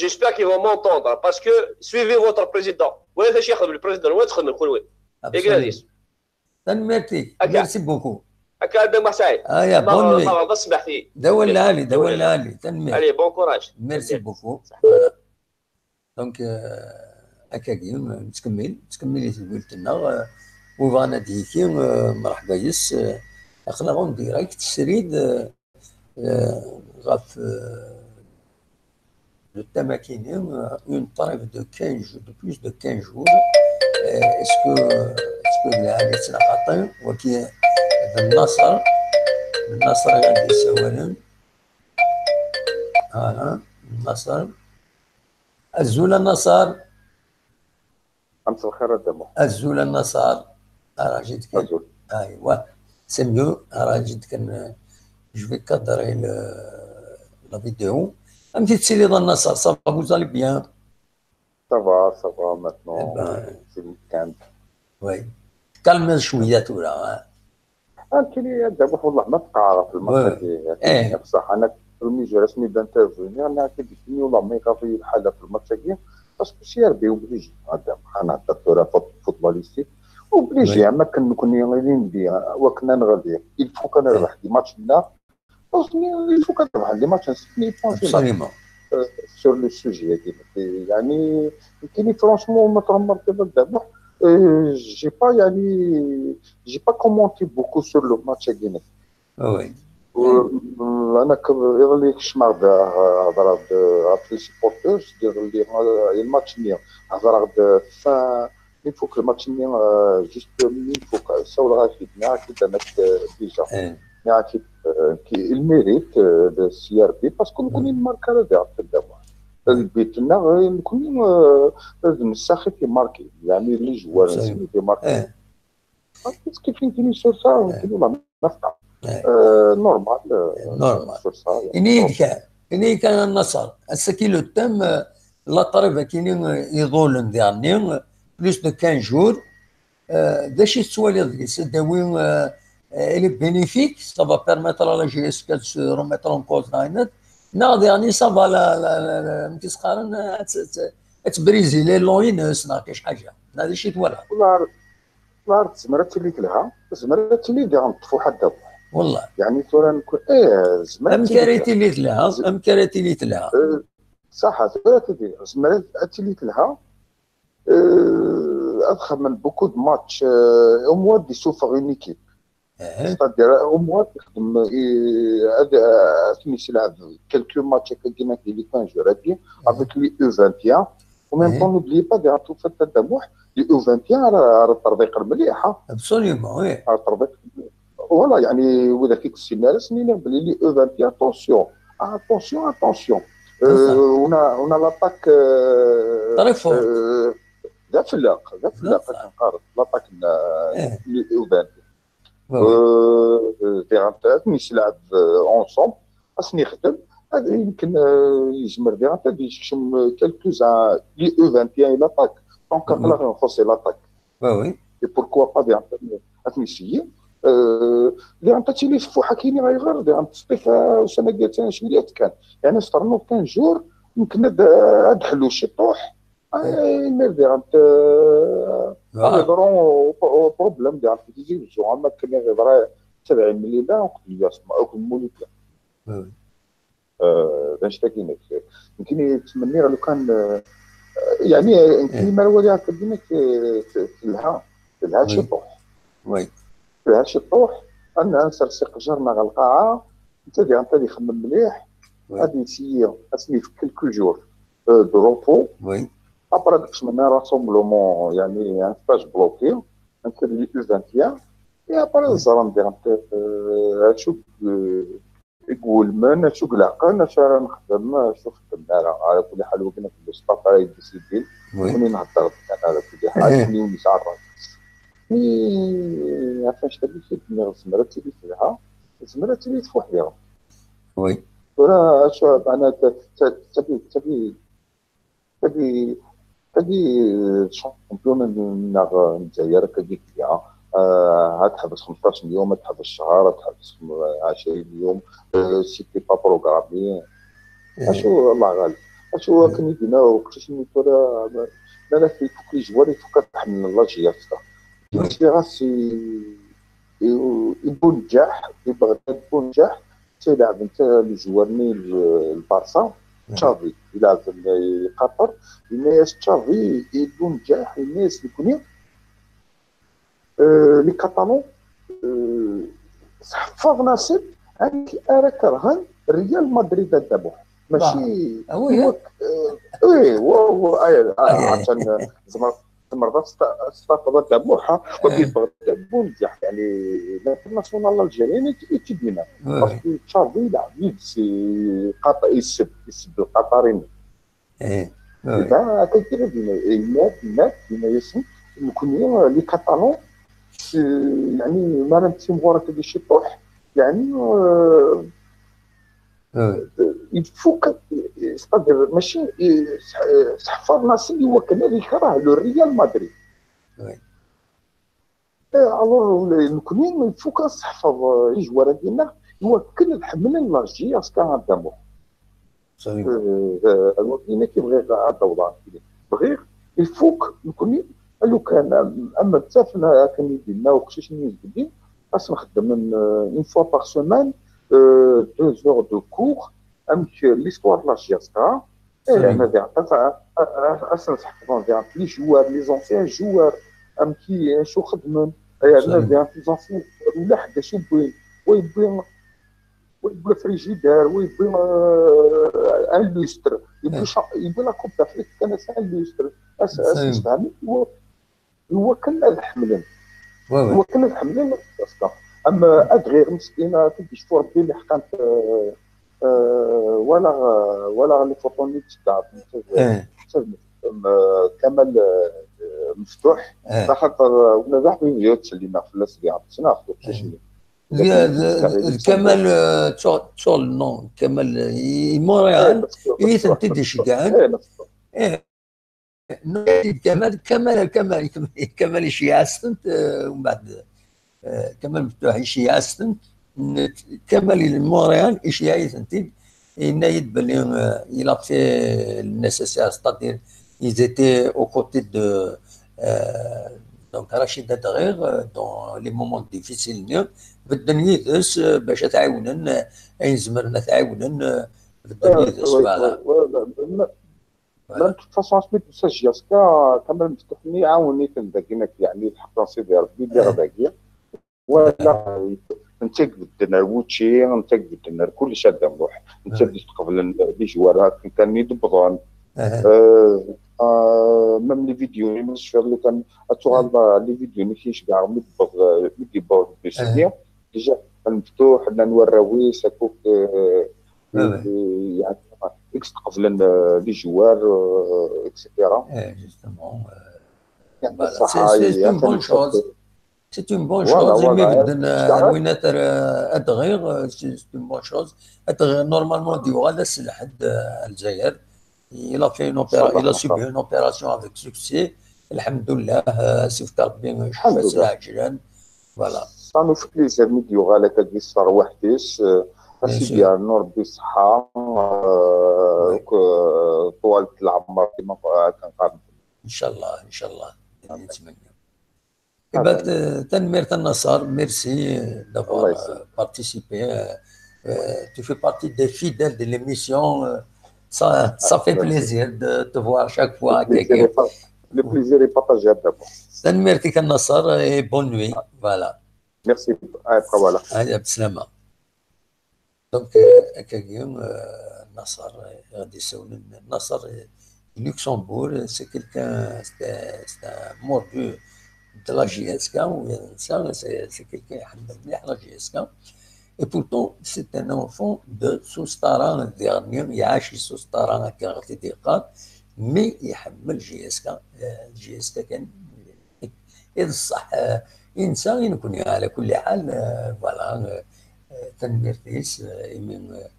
J'espère qu'ils vont m'entendre parce que suivez votre président. ولا شي يخدم le président وين تخدم كل وين. Absolument. تنميرتك. Merci beaucoup. هكا هذا ما سهل. اه يا bonne nuit. ما غلط سمحتي. دوا العالي، دوا العالي، تنميرتك. Allez, bon courage. Merci beaucoup. Voilà. Donc آه، هكاكي نتكمل نتكمل تدويلتنا آه، وبغانا ديكي آه، مرحبا يس آه، اقلاغون direct سريد آه، آه، غاف آه، le thème كيني آه، une trêve de quinze jours, de plus de quinze jours. آه، est-ce que est-ce que العالي تنقطع وكي النصر النصر غادي يسوالن. Voilà النصر. الزول النصر. مساء الخير الدمو. الزول النصر. راه جيت كان. الزول. ايوا. C'est mieux. راه جيت كان. Je vais cadrer le- la vidéo. أمتي تسيلي ظن النصر. Ça va, vous allez bien? Ça va, ça va maintenant. Eh ben. C'est le week-end. Oui. Calme شوية تورا. كاين الدمو والله ما بقى في الماتش إيه. بصح انا في الميجور رسمي d'intervenir انا كيدير والله ما يغافي الحاله في الماتش كاين. Parce que c'est un derby obligé. هذا انا هضرت راه footballistique obligé. Oui. ما كان نكون غادي ندير وكنا نغادي. Il faut كنربح des matchs هنا. Il faut كنربح des matchs. Absolument. Sur le sujet هذا. يعني كاين franchement ما ترمرت بالدمو. J'ai pas يعني j'ai pas commenté beaucoup sur le match هذا. Oui. انا يظل لي كشمار هضره في les supporters دير لي الماتش ني هضره fin. Il faut que الماتش ني juste il faut que ساول غاكي ني كي دانك déjà ني كي كي il mérite le C R B parce que نكون ماركا هذا في الدمو. البيت لنا نكون نساخي في ماركي يعني les joueurs في ماركي. Parce que كاين sur ça كاين والله نفقع. Normal. Normal. Sur ça. إني كان إني كان النصر السكيلو التام. La trêve كاين يظل ديالني plus de quinze jours. ذا شي تسوالي ديس داوي. Elle est bénéfique, ça va permettre à la J S K de se remettre en cause. ناض يعني ça va لا لا لا لا تسقارن تبريزي les loins ناقش حاجه. هذا شي تولى. لا تزمرت اللي لها تزمرت اللي دير نطفو حدا. والله يعني ترى نكون ايه زمرت ام كاريتي اللي لها ام كاريتي اللي لها. صح. زمرت اللي لها. اضخم من beaucoup de matchs au moins دي سوفر une équipe. C'est-à-dire au moins تخدم هذا سميتي لعب quelques matchs هكا كيما كاين les quinze jours هادي avec les U vingt et un. En même temps n'oublie pas دير تو فات تدمح les U vingt et un راه الترضيق المليح. Absolument oui. راه الترضيق voilà يعني واذا كيك السيناريو سنينا بلي les U vingt et un attention attention attention. On a on a l'attaque très forte. ذا فلاق ذا فلاق كنقارن l'attaque les U vingt et un. دير انت ميس لعب ensemble اسني يخدم. هذا يمكن يزمر دير انت يكشم quelques-uns les U vingt et un l'attaque. Donc اقلا نخص l'attaque. Oui oui. Et pourquoi pas دير انت اسني سيي. دير انت تيلي فوحه كاينين غيغير دير انت سطيفه وسنه ديال ثاني شويه كان يعني استرنو quinze jours. يمكن هاد حلو شي طوح. يمير دير انت هضروا بروبليم ديال تيزي وزو اما كنا غير سبعين مليون وقت الياس ما اكل مولي بلا. باش تاكينك يمكن يتمنى لو كان يعني يمكن ما هو ديال كدينك لها لها شي طوح. وي. لها شي طوح. انا سرسي قجرنا على القاعه. انت دير انت اللي خمم مليح. غادي نسيي اسمي في quelques jours de repos. وي. ابري داك الشمال راسومبلومون يعني ان ستاج بلوكي. انت اللي U vingt et un. اي ابري الزرم دير انت acu i iwulmen, acu i ileɛqen, acu ara nexdem, acu xeddmen ara. Ala kulli ḥal, wakken akk d staff ara yeddisidin, Oui. Nekni nhedder kan, ala kulli ḥal, Eh. Nekni ur nesɛi ṛṛay. Mi ɣef annect-agi i d-nniɣ, tezmer ad tili telha, tezmer ad tili tfuḥ diɣen. Oui. Tura acu, meɛna, ta-, ta-, tagi, tagi, tagi, tagi, champion nneɣ n Lezzayer, akkagi, ah, ad teḥbes xemṭac n yum, ad teḥbes ccher, ad teḥbes xem-, ɛecrin yum, euh, c'était pas programmé. Eh. Acu, Allah ɣalib. Acu akken i d-yenna uqcic-nni tura, ma, ma la ifuk les joueurs, ifuk ad ḥemmlen la J S K. Mačči ɣas i, i, i Bunǧaḥ, i Beɣdad Bunǧaḥ, ttlaɛben ta-, les joueurs-nni n Lbarça, Xavi, ilɛeb i Qatar, yenna-yas Xavi i Bunǧaḥ, yenna-yas nekni, euh, les Catalans, euh, sḥeffaḍen-asen amek ara kerhen Real Madrid a Dda Muḥ. Mačči Ah oui, i hein? wak-, euh, oui, wa, wa, ay, ay, Ay, ay. Atan, euh, tzemreḍ, tzemreḍ ad testa-, ad testafeḍ a Dda Muḥ, ha? Wagi Eh. Beɣdad Bunǧaḥ, yeɛni, l'international algérien i t-, i t-id-yenna. Oui, Parce oui. que Xavi ilɛeb yid-s, i Qat-, iseb, iseb lqaṭarin. Eh. Oui, oui. Iba akka kra dina, yenna-d, yenna-d, yenna-yasen, nekni, euh, les Catalans, s-, yeɛni, mi ara nettimɣur akkagi ciṭuḥ, yeɛni, euh, Oui. il faut que, c'est-à-dire, mačči, eh, s-, eh, sḥeffaḍen-asen i wakken ad ikreh le Real Madrid. Oui. Eh, alors, nekni, il faut que sḥeffaḍ, eh, les joueurs-agi-nneɣ i wakken ad ḥemmlen la J S K a Dda Muḥ. Absolument. Eh, eh, wagi nekk i bɣiɣ ad d-awḍeɣ. Bɣiɣ, il faut que nekni, lukan am, am ttafen akken i d-yenna uqcic-nni zeddi, ad s-nxeddem, euh, une fois par semaine, euh, deux heures de cours, amek l'histoire de la J S K, eh, Absolument. yerna diɣen, ad, ad, ad, ad s-nseḥfeḍen diɣen les joueurs, les anciens joueurs, amek i, acu xedmen, yerna Absolument. Diɣen les anciens joueurs, ula ḥedd acu wwin, wa yewwi, wa yewwi frigidaire, wa yewwi, euh, un lustre, yewwi Eh. cha-, yewwi la Coupe d'Afrique, kan as un lustre, as, as Absolument. sefhamen, i wa-, i wakken ad ḥemmlen. Oui, oui. Iwakken ad ḥemmlen parce que am, euh, adɣiɣ meskin, ad t-id-yecfu Rebbi, liḥqant, euh, euh, walaɣ, euh, walaɣ les photos-nni d-tedɛa, Eh. euh, Kamal, euh, Meftuḥ, Eh. axaṭer, euh, ula d aḥbib ur ttsellimeɣ fell-as diɣen, ssneɣ-t uqcic-nni. D, d, d Kamal, euh, ttuɣ, ttuɣ le nom, Kamal, euh, i, i Montréal, Eh, parce que i tent-id-iceggɛen. Eh, Meftuḥ. Eh, Kamal, Kamal, Kamal, Kamal iceyyeɛ-as-tent, euh, umbeɛd, euh, Kamal Meftuḥ iceyyeɛ-as-tent, n-, Kamal i Montréal iceyyeɛ-itent-id, yenna-yi-d belli, euh, il a fait le nécessaire, c'est-à-dire, ils étaient aux côtés de, euh, donc, Rachid Adɣir, euh, dans les moments difficiles-nni, bedden yid-s, euh, bac ad t-ɛiwnen, euh, ayen zemren ad t-ɛiwnen, euh, bedden Euh, yid-s, oui, voilà. Oui, oui, oui, mais, Voilà. mais de toute façon, asmi d-tusa J S K, Kamal Meftuḥ-nni iɛawen-iten dagi, nekk, yeɛni, lḥeqq n Sidi Rebbi, lliɣ Eh. dagi. Wala, netta i ibedden ar wučči, netta i ibedden ar kullec a Dda Muḥ, netta Eh. i d-isqeblen les joueurs akken kan i d-wwḍen. Eh. Euh, euh, même les vidéos, ma tecfiḍ, lukan ad tuɣal, euh, les vidéos-nni i cegɛeɣ mi d-wweḍ, euh, mi d-yewweḍ Rebbi Sidi. Déjà, Meftuḥ, llan warraw-is, akk, euh, Ah ouais. euh, yeɛni, i yesqeblen, euh, les joueurs, euh, et cetera. Eh, justement, euh, Yeɛni, voilà. ṣṣeḥḥa, C'est, c'est une yeɛni, bonne chose. C'est une bonne Voilà, chose. Imi voilà. bedden, euh, ar win ad ar-, ad ɣiɣ, euh, c'est, c'est une bonne chose. Ad ɣiɣ, normalement, d-yuɣal ass n lḥedd, euh, ar Lezzayer. Il a fait une opéra-, Inch'Allah, il a subi inch'Allah. Une opération avec succès. Alhamdoulilah, euh, sifka Rebbi, euh, Alhamdoulilah. Voilà. Ça nous fait plaisir, mi d-yuɣal akkagi s terwiḥt-is, euh, Bien a Sidi sûr. Rnu Rebbi ṣṣeḥḥa, euh, Oui. que, euh, ṭwal leɛmer, kima akken qqaren. Inchallah, inchallah. Amin. Netmenna. Eh ben, euh, tanemmirt a Nasser, merci, euh, d'avoir, Allah yesselmek. Euh, participé. Euh, euh, tu fais partie des fidèles de l'émission. Euh, ça, ça fait Merci. Plaisir de te voir chaque fois. Le plaisir est par-, le plaisir est partagé à d'abord. Tanemmirt-ik a Nasser et bonne nuit. Voilà. Merci. Après, voilà. Allez, bslama. Donc, euh, akkagi, euh, Nasser, euh, i ɣ-d-isawlen. Nasser, euh, Luxembourg, euh, c'est quelqu'un, c'est un, c'est un mordu de la J S K, ou bien ça, c'est, c'est quelqu'un qui aime bien la J S K. Et pourtant, c'est un enfant de Sustara, dernier, il a acheté Sustara, qui a arrêté des cartes, mais il a aimé le J S K, euh, J S K كان ينصح، آه، ينسى، ينكون على كل حال، آه، voilà، آه، آه، تنميرتيس، آه، من، آه،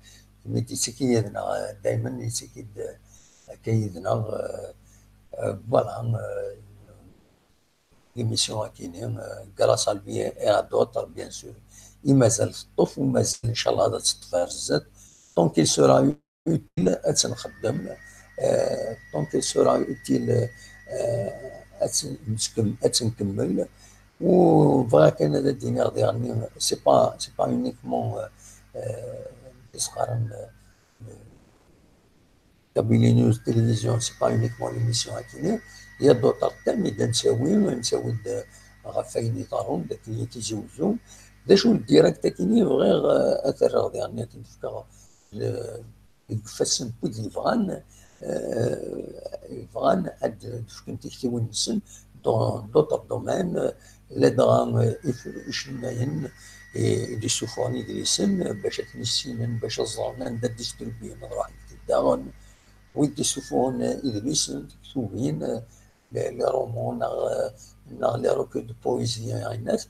من تيسيكي يدنا، آه، دايمًا يسيكي د-، آه، كيدنا، آه، آه، voilà، آه، l'émission أكيني، آه، grâce à lui et à d'autres, bien sûr. إما زال الطف وما زال إن شاء الله هذا تطفى الزاد. Donc, il sera utile ad tt-nxeddem, euh, donc il sera utile, euh, ad tt-, ad tt-nkemmel. U bɣiɣ kan ad d-iniɣ diɣenni, c'est pas, c'est pas uniquement, euh, euh, tisɣaren, euh, Kabylie News Télévision, c'est pas uniquement l'émission akini. Il y a d'autres thèmes, i d nettawi, nettawi-d ɣef wayen iḍerrun, d akken i tizi uzzu. D acu n direct akini bɣiɣ, euh, ad t-rreɣ diɣenni, ad t-fkeɣ le, deg ifassen n wid yebɣan, euh, yebɣan ad d-fken tiktiwin-nsen dans d'autres domaines, euh, ladɣa, euh, if-, icennayen i, i d-isuffɣen idlisen, euh, bac ad ten-issinen, bac ad ẓren anda distribuyen, ad ruḥen daɣen. Wid d-isuffɣen, euh, idlisen, tiktubin, euh, les, les romans, neɣ, euh, neɣ les recueils de poésie, ayen-nniḍen,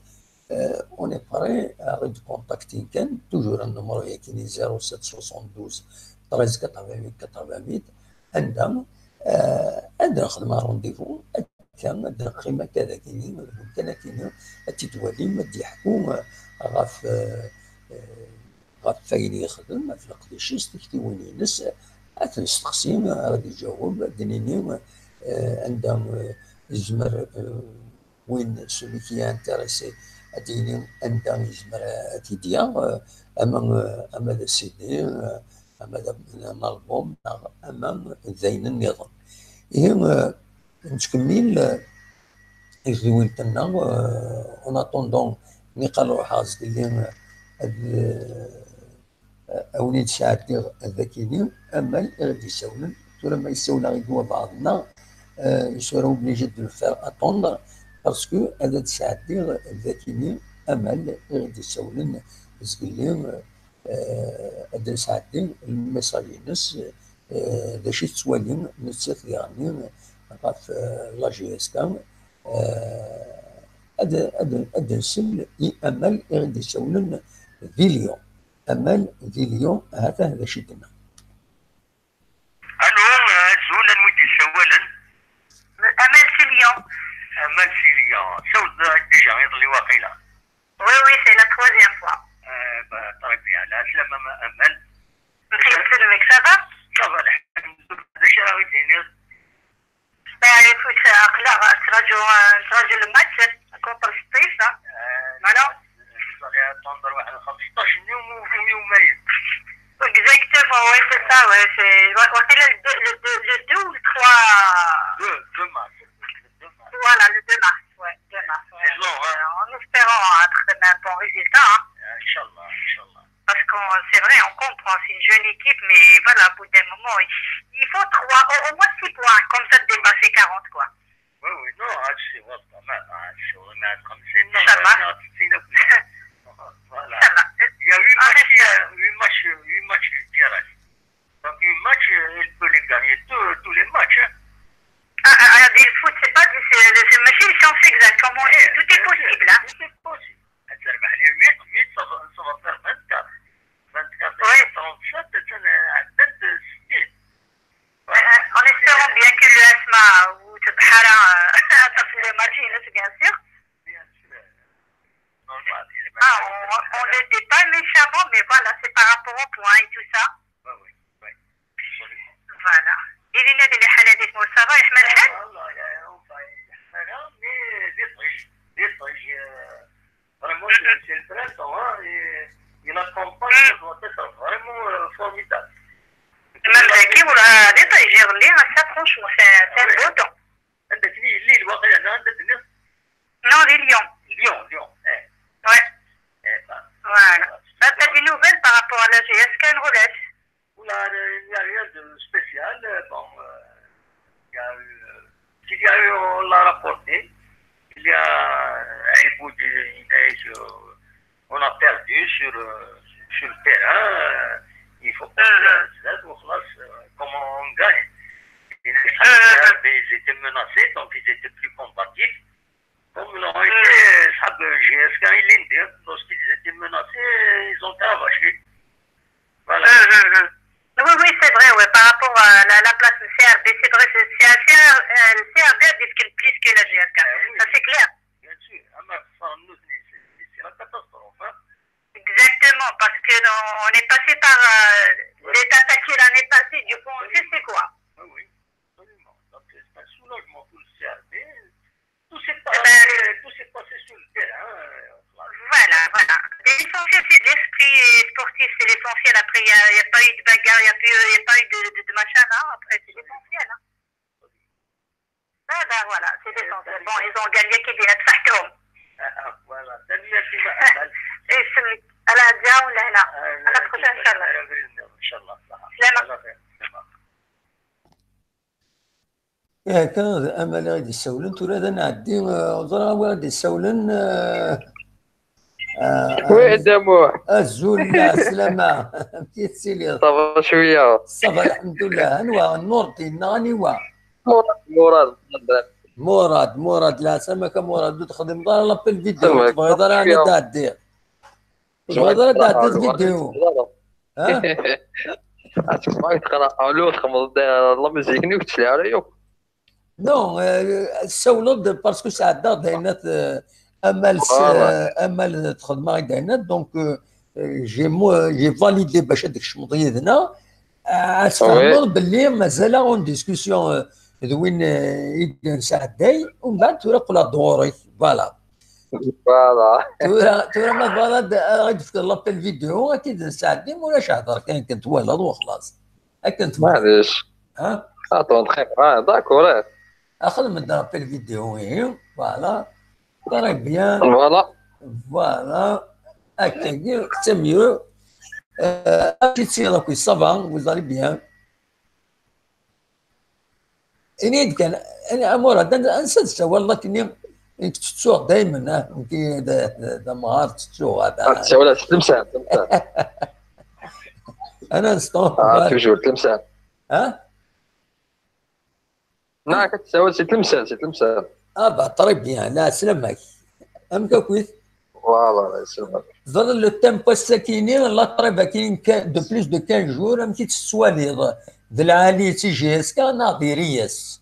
euh, on est prêt à recontacter kan, toujours un numéro yakini zéro sept soixante-douze treize quatre-vingt-huit quatre-vingt-huit, anda, euh, ad nexdem un rendez-vous, akka, ad neqqim akka d akini, d umkan akini, ad t-id-twalim, ad d-yeḥku, euh, ɣef, euh, euh, ɣef wayen yexdem, ɣef leqdic-is, tiktiwin-ines, ad t-nesteqsi, ad d-iǧaweb, ad d-nini, euh, anda, euh, yezmer, euh, win, celui qui est intéressé, ad d-yini anda yezmer ad t-id-yaɣ, euh, ama, euh, ama d CD, euh, ama d am-, un album, neɣ ama d ayen nniḍen. Ihi, euh, nettkemmil, euh, i tedwilt-nneɣ, euh, en attendant, niqal ruḥeɣ zgelli, euh, ad, euh, a wen-id-sɛeddiɣ ad akini amal i ɣ-d-isawlen. Tura ma yessawleɣ i wabɛaḍ-nneɣ, euh, il sera obligé de le faire attendre, parce que ad d-sɛeddiɣ ad akini amal i ɣ-d-isawlen zgelli, euh, ad d-nesɛeddi lmessage-ines, euh, d acu i tettwali nettat diɣenni ɣef, euh, la J S K, euh, ad, ad, ad d-nsel i amal i ɣ-d-isawlen di Lyon. Amal di Lyon, ha-t-a d acu i d-tenna. Allô, euh, azul, anwa i d-yessawalen? Amal si Lyon. Amal si Lyon. Sawleɣ déjà iḍelli waqila. Oui, oui, c'est la troisième fois. Euh, bah, très bien. Lɛeslama a Amal. Mxellef, ça va? Ça va, lḥemdullah. D acu ara ɣ-d-tiniḍ? Bah, écoute, aql-aɣ nettraǧu, nettraǧu le match contre Sṭif, hein. Euh, voilà. Vous allez attendre واحد خمسطاش يوم و-، يومين. Exactement, ouais, c'est ça, ouais, c'est, wa-, waqila le deux, le deux, le deux ou le trois. Deux, deux mars. Le deux mars. Voilà, le deux mars, ouais, deux mars, ouais. C'est long, hein. Euh, en espérant être un bon résultat, hein. Inch'Allah, Inch'Allah. Parce que c'est vrai, on comprend, c'est une jeune équipe, mais voilà, au bout d'un moment, il, il faut trois, au, au moins six points, comme ça, de dépasser quarante, quoi. Oui, oui, non, هادشي هو الطمع، هادشي هو مع خمسين، إن شاء الله. مع ستين. Voilà. Ça va. Il y a huit matchs, il y a huit matchs, huit matchs direct. Donc, huit matchs, euh, il peut les gagner tous, tous les matchs, hein. Ah, ah, ah, le foot, c'est pas du, c'est, c'est, c'est une science exacte, comme on dit, tout est possible, hein. Tout est possible. Ad terbeḥ les huit, huit, ça va, ça va faire vingt-quatre. Vingt-quatre, oui. Trente-sept, c'est un, un, vingt-six. En espérant bien que l'U S M A ou Tebḥara, euh, aṭas n les matchs, bien sûr. Bien sûr. Normal. Ah, on, on le dit pas méchamment, mais voilà, c'est par rapport au point et tout ça. Oui, oui, oui. Absolument. Voilà. Et les, les, les, ça va, يحمى الحال؟ والله يا ربي، يحمى الحال، mais des trucs, des trucs, euh, Vraiment, c'est, c'est le printemps, hein, et, et la campagne, ça doit être vraiment, euh, formidable. Même Zaki, ولا هذه طيب، يغلي هسه، franchement, c'est, c'est un beau temps. عندك لي، لي الواقع هنا، عندك هنا. Non, les Lyon. Lyon, Lyon, eh. Ouais. Eh ben, voilà. T'as des nouvelles par rapport à la G S K, ولا؟ Voilà, il n'y a rien de spécial. Bon, euh, il y a eu, euh, il y a eu, on l'a rapporté. Il y a, euh, Aïboud, il a eu, euh, on a perdu, sur, euh, sur le terrain, euh, il faut pas faire ça, donc là, c'est, euh, comment on gagne. Et les Serbes, ils étaient menacés, donc ils étaient plus combatifs. Comme l'ont été, euh, G S K et l'Inde, lorsqu'ils étaient menacés, ils ont été arrachés. Voilà. Oui, oui, c'est vrai, ouais. Par rapport à la, la place du C R B, c'est vrai, c'est c'est un C R, euh, le C R B a défini plus que la G S K. Ah oui, Ça, c'est clair. Bien sûr. Ah, mais sans nous, c'est c'est la catastrophe. Hein. Exactement, parce que on, on est passé par euh, les attaques l'année passée, du coup, on sait c'est quoi. Oui, oui, absolument. Donc, c'est un soulagement pour le C R B. Tout s'est passé, tout s'est passé sur le terrain. Euh, voilà. Voilà, voilà. L'essentiel, c'est de l'esprit sportif, c'est l'essentiel. Après, il n'y a, il y a pas eu de bagarre, il n'y a, pas eu- il y a pas eu de, de, de machin, là. Après, c'est l'essentiel. Hein. Ah ben voilà, c'est l'essentiel. Bon, ils ont gagné qui vient de Ah, ah, voilà. T'as vu, tu m'as- Et c'est à la Dia ou là, là. Ah, À la prochaine, Inch'Allah. Inch'Allah. Salam. Salam. Yakan, amaleɣ i d-issawlen, tura d anɛeddi, eh, ẓriɣ awi d-issawlen, eh, eh, Oui, Damour. Azul, lɛeslama, amek i tettiliḍ? Ça va شوية. Ça va, lḥemdullah. Anwa? Nurdin, neɣ aniwa? مراد مراد Murad, Murad, lɛeslama-k a Murad, ur texdimeḍ ara l'appel vidéo, Tebɣiḍ ur tebɣiḍ ara شوية. ad ɛeddiɣ. Ur tebɣiḍ ara ad ɛeddiḍ vidéo. Ha? Est-ce que تقرا لو تخمض la musique نيو تشلي على يوك. Non, euh, ssawleḍ-d parce que sɛeddaɣ-d ayen at, euh, amal s- Voilà. euh, amal txedmeɣ-d ayen at, donc euh, euh, j'ai mo- j'ai validé bac ad tkecmeḍ yid-neɣ. Ah, ad tfehmeḍ belli mazal-aɣ en discussion, euh, d win, euh, i d-nesɛedday, umbeɛd tura qqleɣ-d ɣur-k. Voilà. Voilà. Tura, tura ma tebɣiḍ ad ad tefkeḍ l'appel vidéo, ad t-id-nesɛeddi, ma ulac hder kan, kan twalaḍ, wexlaṣ. Akken tebɣiḍ. معليش. Ha? Attends, très bien. D'accord. Axdem-d l'appel vidéo ihi, voilà. Très bien. Voilà. Voilà. Akkagi, c'est mieux. Euh, acu i tesɛiḍ akk, ça va, vous allez bien? Ini-d kan, ini, a Murad, an- ansa d-tessawaleḍ akkenni? Nekk ttettuɣ daymen, ah, nekk d, d, d amɣar ttettuɣ, ah, da. تساوي تلمسان تلمسان. Un instant. Ah, toujours تلمسان. Ha? Non, تساوي c'est تلمسان, c'est تلمسان. Ah bah, très bien, lɛeslama-k. Amek akkit? Voilà, c'est vrai. Ẓer le thème n wass-akini, la trêve akini de plus de quinze jours, amek i tt-tettwaliḍ? D lɛali d G S K neɣ diri-yas?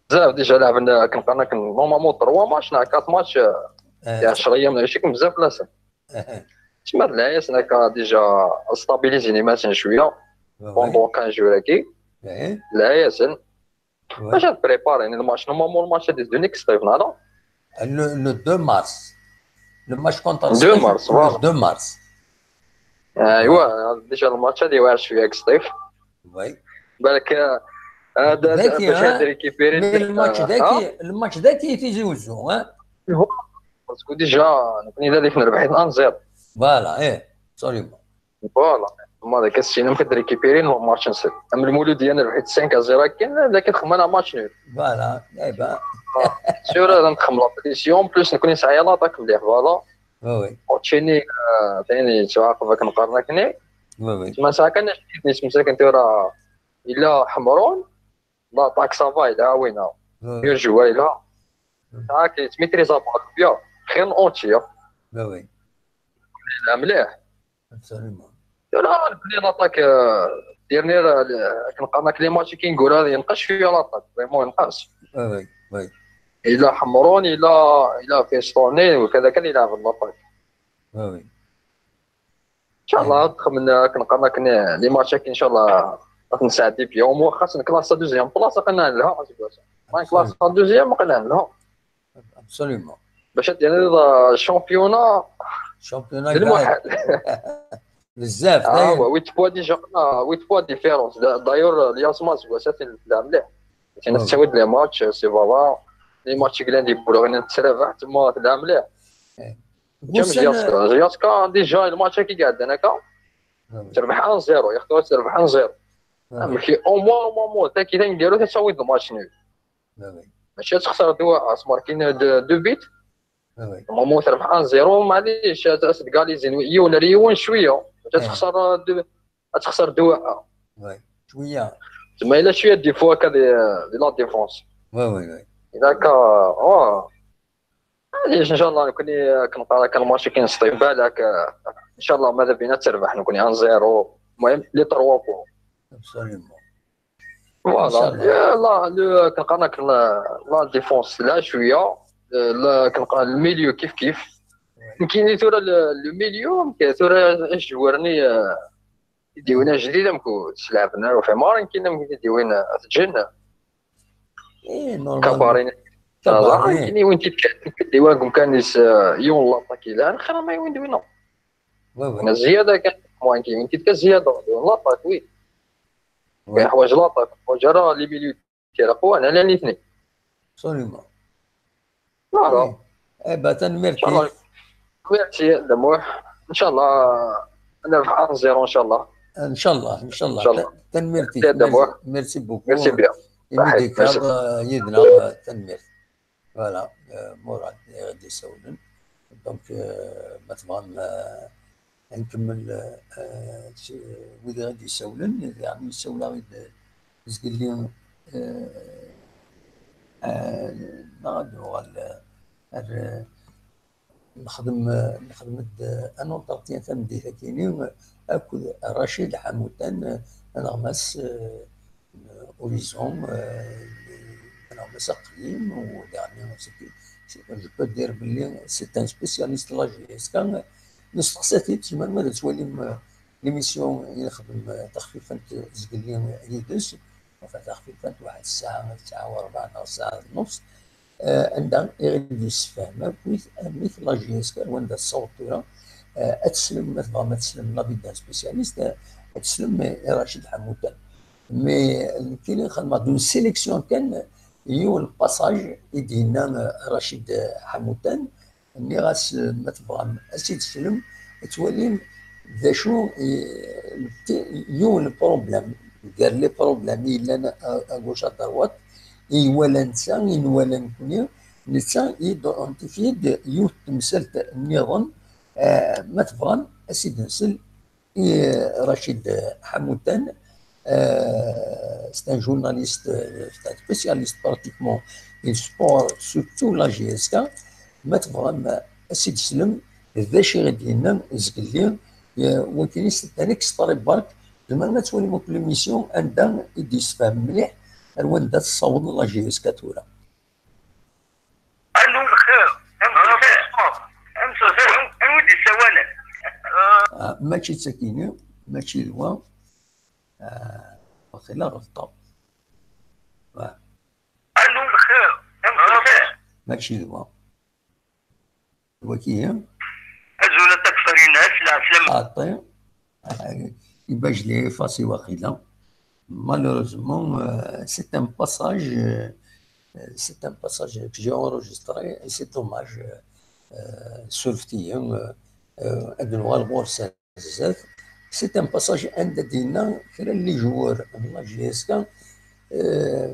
بزاف déjà لعبنا, كنقرنا كن normalement trois matchs, quatre matchs, Eh, يا عشرة ايام ماشي كم بزاف لا سن. تسمى العياس هناك déjà stabilisé les matchs شويه, pendant quinze jours هكي. Eh, العياس ouais. باش تبريباري يعني الماتش, normalement الماتش هادي دو نيكست لا؟ Le, le deux mars. Le match contre Deux mars, voilà. Le deux mars. ايوا déjà الماتش هادي واعر شويه كسطيف. Oui. بالك آه، هذا ذكي, باش ها؟ هاد ريكيبيري Mais le match آه، ذكي, le match ذكي تيزي وزو, ها؟ باسكو déjà نكون اذا ديك ربحت واحد صفر. Voilà, eh, absolument. Voilà. هما هذاك السينما كتريكيبيري نو ماتش نسيت. اما المولوديه انا ربحت خمسة صفر, كاين هذا كتخمم انا ماتش نول. Voilà, eh ben, سير هذا نخمم لا بريسيون, بلوس نكون نسعى لاطاك مليح, voilà. oui, oui. وتشيني آه، ثاني تعاقب كنقارنك ني. Oui, oui. تما ساعه كان نسمع كنت راه الا حمرون لاطاك صافا الا وينا Oui, يرجعوا الا هاكي تميتريزا بيان خير من اونتشي. oui, oui. لا مليح. Absolument. لا بلي لاطاك آه، ديرني راه ال- كنقارنك لي ماتش كي نقول هذا ينقص شويه لاطاك, فريمون ينقص. Oui, oui, oui. الا حمرون الا الا فيستوني وكذا كان يلعب لاطاك. Oui, oui. ان شاء الله تخمن كنقارنك لي ماتش كي ان شاء الله غنساعد بيهم, واخا نكلاسا دوزيام بلاصه قلنا لها. ما نكلاسا دوزيام قلنا لها. Absolument. باش دير الشامبيونا Championnat المحال. بزاف, اه داير. ويت بوا ديجا, آه ويت بوا ديفيرونس. دايور الياس ماس هو ساتي لا مليح. كاين آه. تساوي لي ماتش سي فوالا, لي ماتش كلان دي بولو غير نتسرع تما لا مليح. جام بوسن- جياسكا, جياسكا ديجا الماتش كي قاعد هناكا Oui, oui. تربح واحد صفر, ياخذ تربح واحد صفر. Oui, oui. ماشي او موان او موان حتى كي تنقالو تساوي الماتش نول. Oui, oui. Mačči ad texser deux un, smarkin deux buts. Normalement terbeḥ un zéro, maɛlic, ad as-d-galizin yiwen ar yiwen cwiya. Ad texser deux, ad texser deux un. Cwiya. Tma ila cwiya défaut akka di, di la défense. Oui, oui, oui. Ila akka, oh. Maɛlic, inchallah, nekni akken neqqar akka lmatch akken nesṭi balak, inchallah, mada bina ad terbeḥ nekni un zéro. المهم les trois points. Absolument. Voilà. La, le, كنقارن la, la défense la شويه. La, كنقارن le milieu كيف كيف. كاين ثورة le milieu، كاين ثورة الجوارني يديونا جديد، امكو تلعبنا في مارين، كاين امكو يديونا تجن. ايه، normal. كبارين. كبارين. كاين وين تيكون كان يس يون لاطاكي لا خير ما يوين دوينا. Oui, oui. زياده كان، وين كاين تيكا زياده، يون لاطاك، oui. كاين حوايج لاطاك، حوايج راه les milieux تيرقوا انا لا الاثنين. Absolument. Voilà. Eh ben, tanemmirt. Merci دموح. ان شاء الله نربح un zéro ان شاء الله. ان شاء الله، ان شاء الله. إن شاء الله. Tanemmirt. Merci دموح. Merci beaucoup. Merci bien. Imi صحيح. d-tekkaḍ, euh, yid-neɣ, euh, tanemmirt. Voilà, euh, Murad i ɣ-d-isawlen. Donc, euh, ma tebɣam, euh, ad nkemmel, euh, s wid i ɣ-d-isawlen, yeɛni yessawel-aɣ-id zgelli, euh, euh, neɣ ad nuɣal, euh, ar, euh, nexdem, nexdem-d un entretien tameddit-akini akked Rachid Ḥamutan, aneɣmas, euh, Horizon, euh, aneɣmas aqdim, u daɣen, je peux dire belli c'est un spécialiste de la J S K. Nesteqsa-t-id, tzemrem ad twalim, euh, l'émission i nexdem, euh, taxfifant zgelli yid-s. Enfin, taxfifant waḥed ssaɛa, ssaɛa u rebɛa neɣ ssaɛa d nneṣ, euh, anda i ɣ-d-yessefhem akk amek la J S K ar wanda tessaweḍ tura. Euh, ad teslem, ma tebɣam ad teslem, l'avis d'un spécialiste, euh, ad teslem i Rachid Ḥamutan. Mais nekkini xedmeɣ-d une sélection kan, yiwen passage i d-yenna, euh, Rachid Ḥamutan, nniɣ-as, euh, ma tebɣam ad tt-id-teslem, ad twalim d acu, euh, yiwen le problème, gar les problèmes i yellan à, à gauche à droite, i iwala netta, i nwala nekkni, netta i d-identifier-d yiwet temsalt nniḍen, euh, ma tebɣam ad s-id-nsel i Rachid Ḥamutan, euh, c'est un journaliste, euh, c'est un spécialiste pratiquement, il sport surtout la J S K. Ma tebɣam ad s-id-teslem d acu i ɣ-d-yenna zgelli, euh, wakini c'est un extrait برك, tzemrem ad twalim akk l'émission anda i d-yessefhem mliḥ ar wanda tessaweḍ la J S K tura. Anu lxir, amsufir, amsufir, anwa i d-yessawalen? Ah, mačči d takini, mačči d wa. Ah, waqila ɣelṭeɣ. Ah, Anu lxir, amsufir. Mačči d wa. D waki, eh? Azul a Takfarinas, lɛeslama. Xaṭi. Ah, iba je l'ai effacé waqila. Malheureusement, euh, c'est un passage, euh, c'est un passage que j'ai enregistré et c'est dommage. Euh, surfet-iyi, euh, euh, ad nuɣal ɣur-s ar zdat. C'est un passage anda d-yenna kra n les joueurs n la J S K, euh,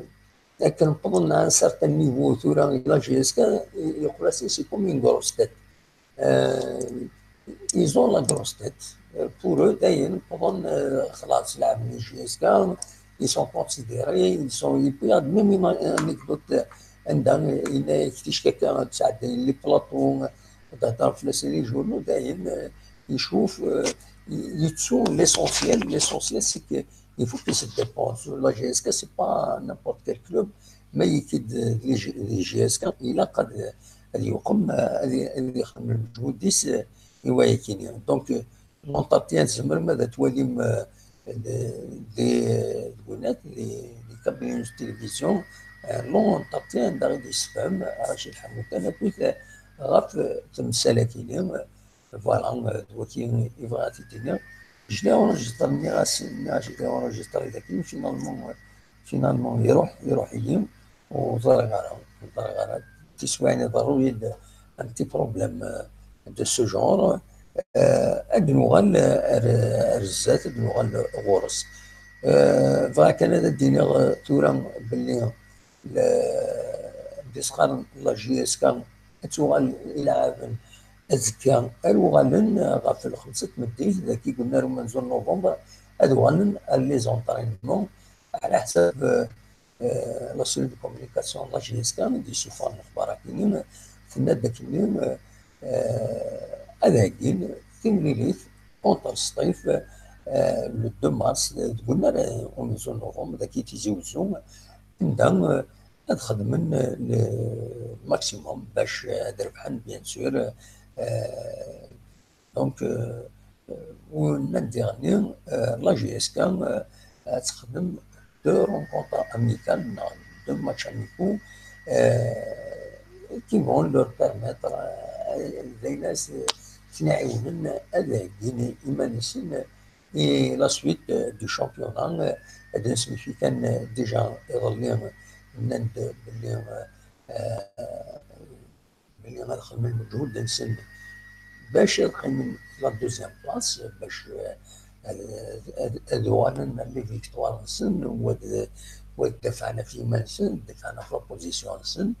akken wwḍen à un certain niveau tura, la J S K, yeqqel-as c'est comme une grosse tête. Euh, ils ont la grosse tête. Euh, pour eux, dayen, wwḍen, euh, xlaṣ, laɛben J S K, ils sont considérés, ils sont, et puis, il y a même une anecdote, euh, anda, yenna-yak ticki akka, ttɛeddayen les plateaux, euh, d-hedren fell-asen les journaux, dayen, euh, yecuf, euh, yettu l'essentiel, l'essentiel, c'est que il faut qu'il se dépense. La J S K, c'est pas n'importe quel club, mais il quitte les J-, les J S K, il a qu'à, ad yuqem, ad, ad yexdem lmeǧhud-is, euh, i wayakini. Donc, euh, l'entretien, tzemrem ad twalim, euh, des, des, des, des cabinets de télévision, euh, l'entretien anda i d-yessefhem Rachid Ḥamutan akked, euh, ɣef, euh, temsal-akini, euh, Voilà, euh, d waki i bɣiɣ ad t-id-iniɣ. Je l'ai enregistré, nniɣ-as, nniɣ-as, je l'ai enregistré daki, finalement, euh, finalement, iruḥ, iruḥ-iyi, ur ẓriɣ ara, ur ẓriɣ ara. Tiswiɛin iḍerru-yi-d un petit problème, euh, de ce genre. Euh, ad nuɣal, euh, ar, ar zdat, ad nuɣal ɣur-s. Euh, bɣiɣ kan ad d-iniɣ, euh, tura belli le, i s-qqaren la J S K, ad tuɣal i leɛɛaben azekka, ar uɣalen ɣef lxemsa n tmeddit, dagi i yenna umenzu n novembre, ad uɣalen ar les entraînements, ɛla ḥsab, euh, la cellule de communication n la J S K i d-yessufɣen lexbar-agi, tenna-d akken, euh, ad heggin timlilit contre Sṭif, euh, le deux mars, deg unnar, euh, umenzu n novembre, dagi Tizi Wezzu, anda, euh, ad xedmen, euh, le maximum bac, euh, ad rebḥen, bien sûr. Euh, donc, euh, euh, u nnan diɣenni, euh, la J S K, euh, ad texdem deux rencontres amicales, neɣ deux matchs amicaux, euh, qui vont leur permettre, euh, d ayen ad ten-iɛiwnen ad heggin iman-nsen i la suite, euh, du championnat. Euh, ad nesmekti kan, euh, déjà iḍelli, euh, nnan-d belli, euh, euh, belli ad xedmen lmeǧhud-nsen bac ad qqimen la deuxième place, bac, euh, ad, ad, ad uɣalen ar les victoires-nsen, u ad, u ad dafɛen ɣef yiman-nsen, dafɛen ɣef la position-nsen.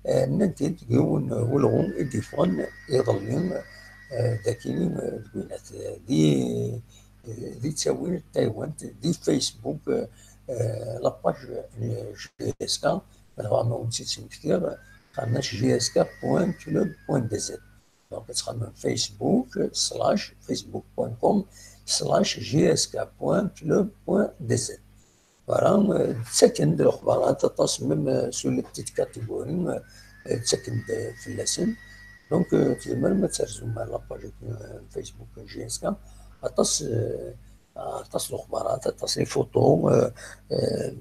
Euh, nnan-t-id yiwen ulɣu i d-yeffɣen iḍelli, euh, dagi, euh, deg winat, euh, di, di ttawil n taywant, di Facebook, euh, euh, la page n J S K, ma tebɣam ad wen-tt-id-smektiɣ, qqaren-as J S K point club point D Z. Donc, ad txedmem Facebook slash, facebook point com slash J S K point club point D Z. Voilà, euh, ttaken-d lexbarat aṭas, même, euh, sur les petites catégories, euh, ttaken-d, euh, fell-asen. Donc, euh, tzemrem ad terzum ar la page, euh, Facebook J S K. Aṭas, euh, aṭas lexbarat, aṭas les photos, euh, euh,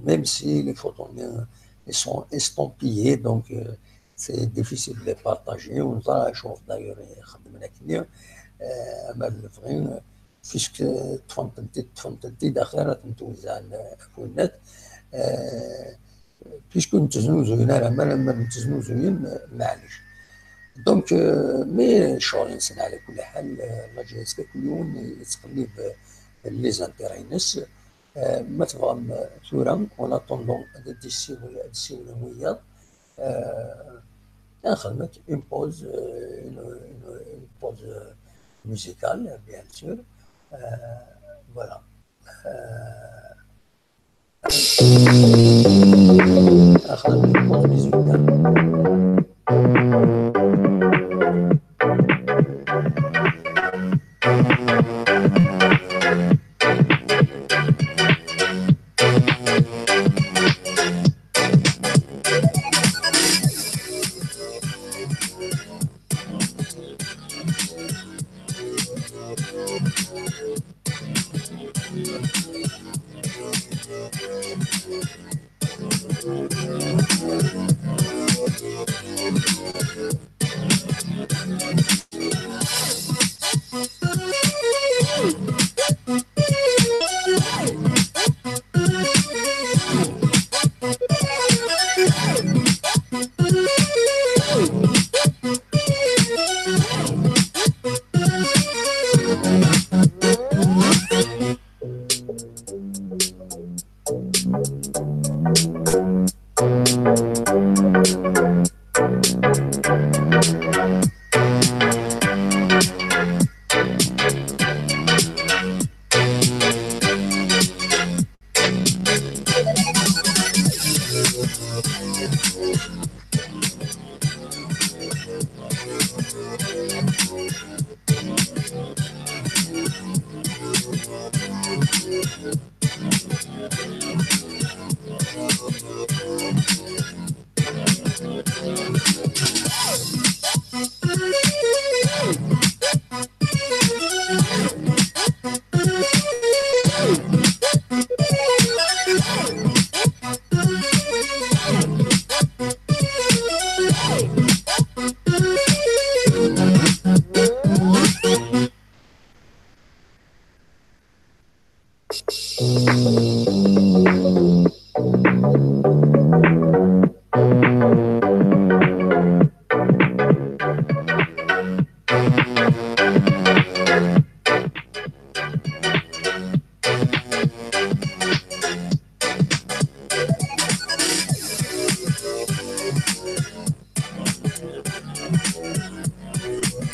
même si les photos, euh, ils sont estampillées, donc, euh, c'est difficile de les partager. Ur neẓra acu d'ailleurs i xedmen akkenni, euh, ama d lebɣi, euh, puisque ṭṭfen-tent-id, ṭṭfen-tent-id, axir ad tent-wezzɛen, euh, ɣef winnat. Euh, puisque ur tent-znuzuyen ara, ma lemmer ur tent-znuzuyen, euh, maɛlic. Donc, euh, mais ccɣel-nsen, ɛla kulli ḥal, euh, la J S K kul yiwen yettqellib, euh, les intérêts-ines. Euh, ma tebɣam, euh, tura, en attendant, ad d-issiwel, ad d-issiwlen wiyaḍ, euh, ad nexdem une pause, euh, une, une, une pause, euh, musicale, bien sûr. Euh, voilà. Euh, ad nexdem une pause musicale.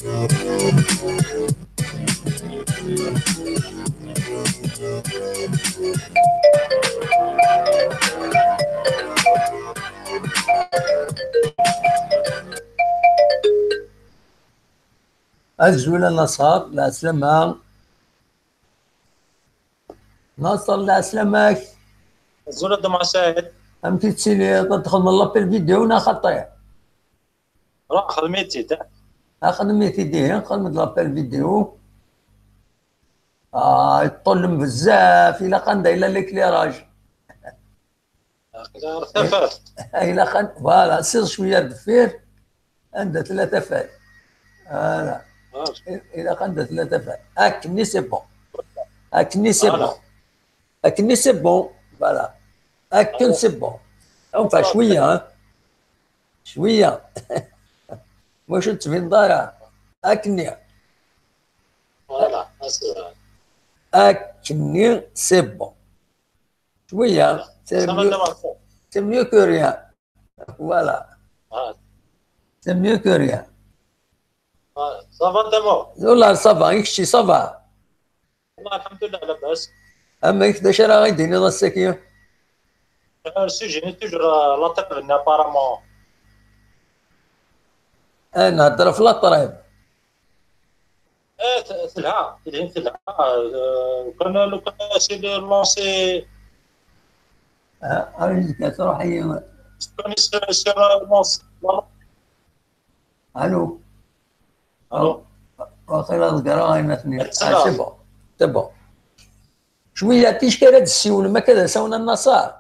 Azul a Naṣer, lɛeslama. Naṣer, lɛeslama-k. Azul a Dda Mɛacaɛid. Amek i tettiliḍ? Ad txedmeḍ l'appel vidéo neɣ xaṭi? Ruḥ xdem-itt-id. Axdem-it-id, ihi, xdem-d l'appel vidéo. Ah, yeṭṭullem bezzaf, ilaq anda yella l'éclairage. Aql-aɣ ar tafat. Ilaq ad, voilà, siẓ cwiya ar deffir, anda tella tafat. Voilà. Ah. Ilaq anda tella tafat. Akkenni, c'est bon. Akkenni, c'est bon. Voilà. Akkenni, c'est bon. Voilà. Akken, c'est bon. Enfin, cwiya, hein. Cwiya. Mačči ur tettbineḍ ara. Akkenni. Voilà, c'est vrai. Akkenni, c'est bon. Cwiya. Voilà. C'est mieux, c'est mieux que rien. Voilà. Ah. C'est mieux que rien. Ah, ça va, Damo ? Wallah, ça va. I kečči, ça va ? Wallah, alḥemdulillah, labas. Amek, d acu ara ɣ-d-tiniḍ ass-agi? Euh, le sujet, toujours, euh, la trêve, apparemment. Ah, nhedder ɣef la trêve. Eh, t-, telha, telha, telha. Euh, كان لو كان c'est le lancer. Ah, ah, oui, c'est ça, oui. كان c'est, c'est le lancer. Allô ? Allô ? Waqila ḍegreɣ ayennat-nni. Ah, c'est bon. C'est bon. Cwiya, ticki ara d-tessiwlem akka d asawen a Naṣer.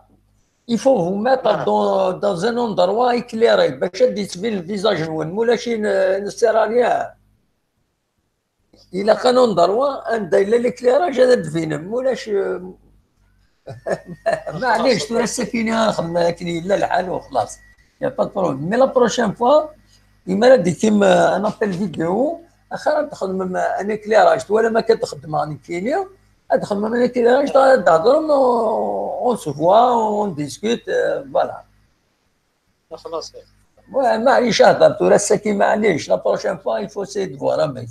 Il faut vous mettre dans, dans un endroit éclairé, bac ad d-yettbin lvizaj-nwen, mulac i n-, nessir rien. Ilaq un endroit anda yella l'éclairage ad d-tbinem, mulac, euh, maɛlic, tura ass-akini ad nxemmem akken yella lḥal u xlaṣ. Y a pas de problème. Mais la prochaine fois, imi ara d-ikim, euh, un appel vidéo, axir ad txedmem, euh, un éclairage. Twalam akka d-xeddmeɣ nekkini, ad txedmem un éclairage, ad d-thedrem, on, on se voit, on discute, euh, voilà. Xlaṣ. Ouais, maɛlic, hder tura ass-agi, maɛlic. La prochaine fois, il faut essayer de voir amek.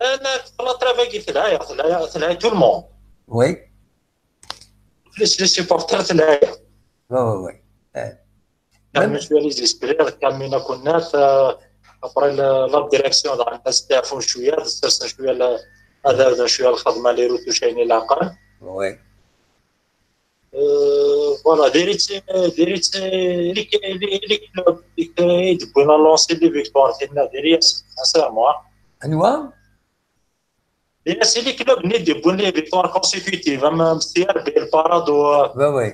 Ana la trêve-agi telha, telha, telha tout le monde. Oui. Les, les supporters telha. Oui, oui, oui. Eh. Calme شوية les esprits, calme akk-nneɣ, euh, après la, la direction, la, la staff شوية, la, la, la, la, شوية الخدمة, les retouches, يعني, لاقان. Oui. Euh, voilà, diri-tt, diri-tt, les, les, les clubs, les, les, les victoires, sincèrement. Anwa? Diri-tt les clubs, les, les victoires consécutives, am, am C R B, le Paradou, euh, oui, oui.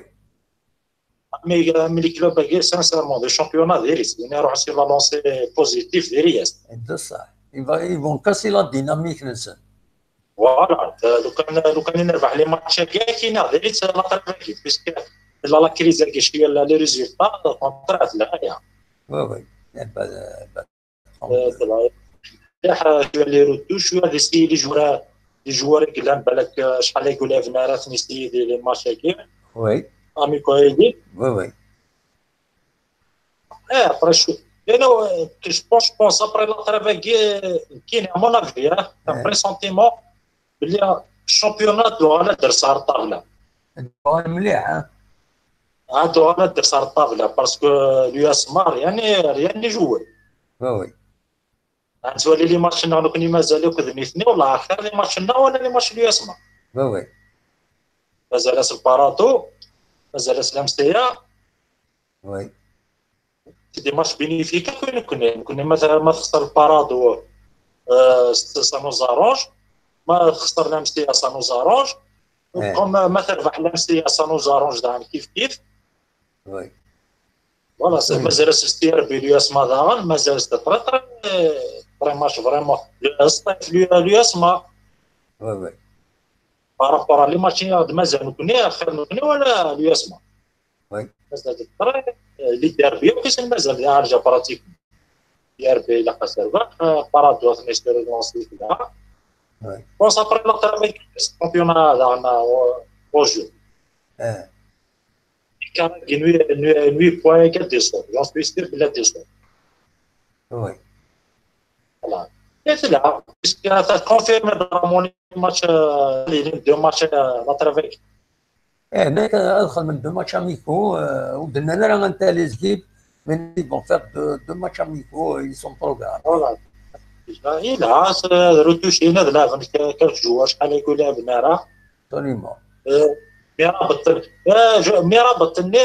Mais, euh, mais les clubs, sincèrement, le championnat, diri-t, il y a une lancée positive, diri-t. Ils vont casser la dynamique, ça. Voilà, euh, لو كان، لو كان نربح les matchs كاع كاينة، ديريت la trêve-agi, puisque la, la crise كاع شوية، les résultats, contrat لا يا. Oui, oui. Eh ben, eh ben, tant mieux. آه، طلع. مليح، آه، شوية les retouches، شوية d'essayer les joueurs، les joueurs يقول لهم بالك، آه، شحال يقول لهم بنات نسيي les matchs كاع. Oui. Amicaux هادي. Oui, oui. Eh, après, je, you know, euh, je pense, je pense, après la trêve-agi, euh, كاين, à mon avis, hein, un pressentiment, بلي الشامبيونات دوغا لا درس على الطابلة. دوغا مليح، ها؟ ها، دوغا لا درس على الطابلة، parce que l'U S M A, rien n'est, rien n'est joué. Oui, oui. غتولي les matchs-نغ نكوني مازال ياك ذميتني، والله خير les matchs-نغ ولا les matchs l'U S M A. Oui, oui. مازال البارادو، مازال الأمسية. Oui. C'est des matchs bénéfiques. كون كنا، كنا مثلًا ما تخسر البارادو، آه، س-، ça nous arrange. ما تخسر الأمسية، ça nous arrange. إيه. Comme ما تربح الأمسية، ça nous arrange، داعم كيف كيف. Oui. Voilà, c'est مازال السيستير بي l'U S M A داغن، مازال ستة تري، تري، تري ماتش فريمون. الصيف l'U-، l'U S M A. Oui, oui. بارابور لي ماتشين هاد مازال نكوني، خير نكوني ولا l'U S M A. Oui. مازال تري، لي ديربي، وكيسن مازال عالجة براتيك. ديربي إلا قصر كاع، بارادو ثني ستوري دونسي كلها. Oui. بون، صافي، لا تري، الشامبيون هذا عندنا، أو-، أوجو. آه. كان ينوي، ينوي، ينوي بوان كا ديسور. J'en suis sûr بلا ديسور. Oui. Voilà. Et c'est là, puisque ça confirme dans mon match, euh, les deux matchs, euh, la travail. Eh, mais, euh, ad xedmen deux matchs amicaux, euh, ur d-nnan ara anta l'équipe, mais ils vont faire deux, deux matchs amicaux, ils sont programmés. Voilà. Et là, c'est retouché, il y a de la quelques joueurs, je connais que les Benara. Absolument. Euh, mais Rabat, euh, je, mais Rabat, mais,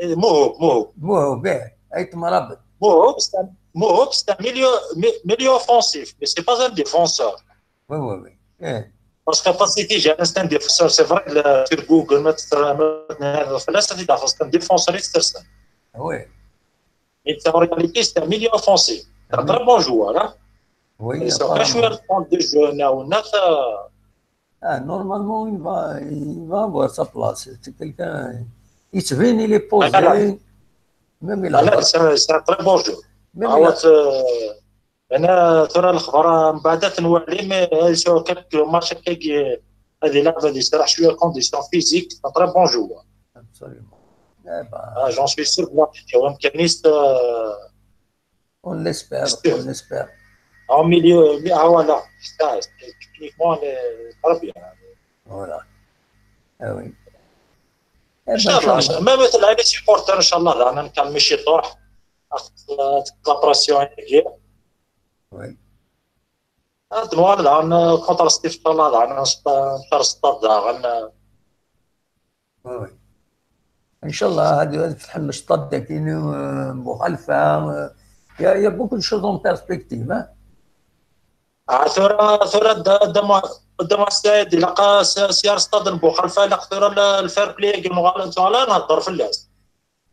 euh, Mohoub, Mohoub. Mohoub, eh, Ait Marabat. Mohoub, c'est un, Mohoub, c'est un milieu, mi- milieu offensif, mais c'est pas un défenseur. Oui, oui, oui. Eh, Parce que pas si j'ai un défenseur, c'est vrai que le, sur Google, mettre, mettre, là, ça fait c'est un défenseur extérieur. oui. Mais en réalité, c'est un milieu offensif. C'est un très bon joueur, hein. Oui, Et ça fait apparemment. Jouer le temps de jeu, là, on a ça. Ah, normalement, il va, il va avoir sa place. C'est quelqu'un. Il se vient, il est posé. Ah, là, là. Même il Ah, là, a. c'est un, c'est un très bon joueur. Même Ah, il a. ouais, euh, أنا ترى الأخبار من بعد تنوالي، mais, euh, sur quelques matchs هكا هذه لعبة اللي صراحة شوية condition physique، c'est un très bon joueur. Absolument. Eh ben, Ah, j'en suis sûr. هو إمكانيات, euh, on l'espère, Sûr. On l'espère. En milieu, mais, ah, voilà, ça, c'est- techniquement, il est très bien. Voilà. Ah oui. Eh ben, إن شاء الله. إن شاء الله. Même مثل les supporters, إن شاء الله, أنا نكمل شي طوح. La pression, Oui. هاد نوار داغن كونتر ستيف، إن شاء الله داغن نختار ستاد داغن. Oui, oui. إن شاء الله هذه فتح الشطات داكين، آه، بوخالفة، آه، il y a, il y a beaucoup de choses en perspective, hein. آه، ثورة ثورة دا دا ما دا ما السيد لقى سيار ستاد بوخالفة لقى ثورة الفير بلاي كي مغالط على نهضر في اللاس.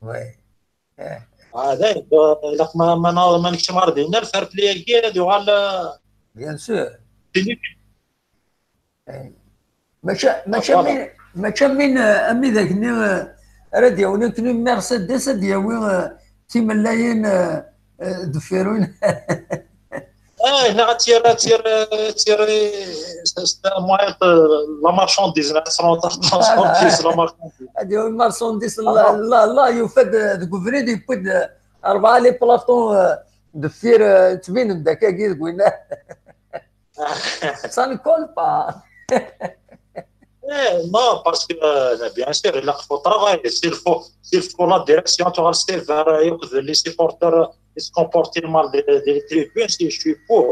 Oui. Eh, هذا لقى ما ما ما نكتم غير دينا الفير بلاي كي يغال. Bien sûr. Maca, maca min, maca min, euh, ami d akni, euh, ara d-yawi akni Mercedes, ad d-yawi, euh, timellayin, euh, euh, deffir win. Ah, هنا غتير تير تير موعد la marchandise, la marchandise. Ad yawi marchandise, la, la, la, yufa-d deg ubrid, yewwi-d, euh, rebɛa les plateaux, euh, deffir, euh, ttbinen-d akkagi deg win. Ça ne colle pas. Eh, non, parce que, euh, bien sûr, il faut travailler. S'il faut, s'il faut la direction, tu vas vers, euh, les supporters, euh, ils se comportent mal des, des tribunes, si je suis pour.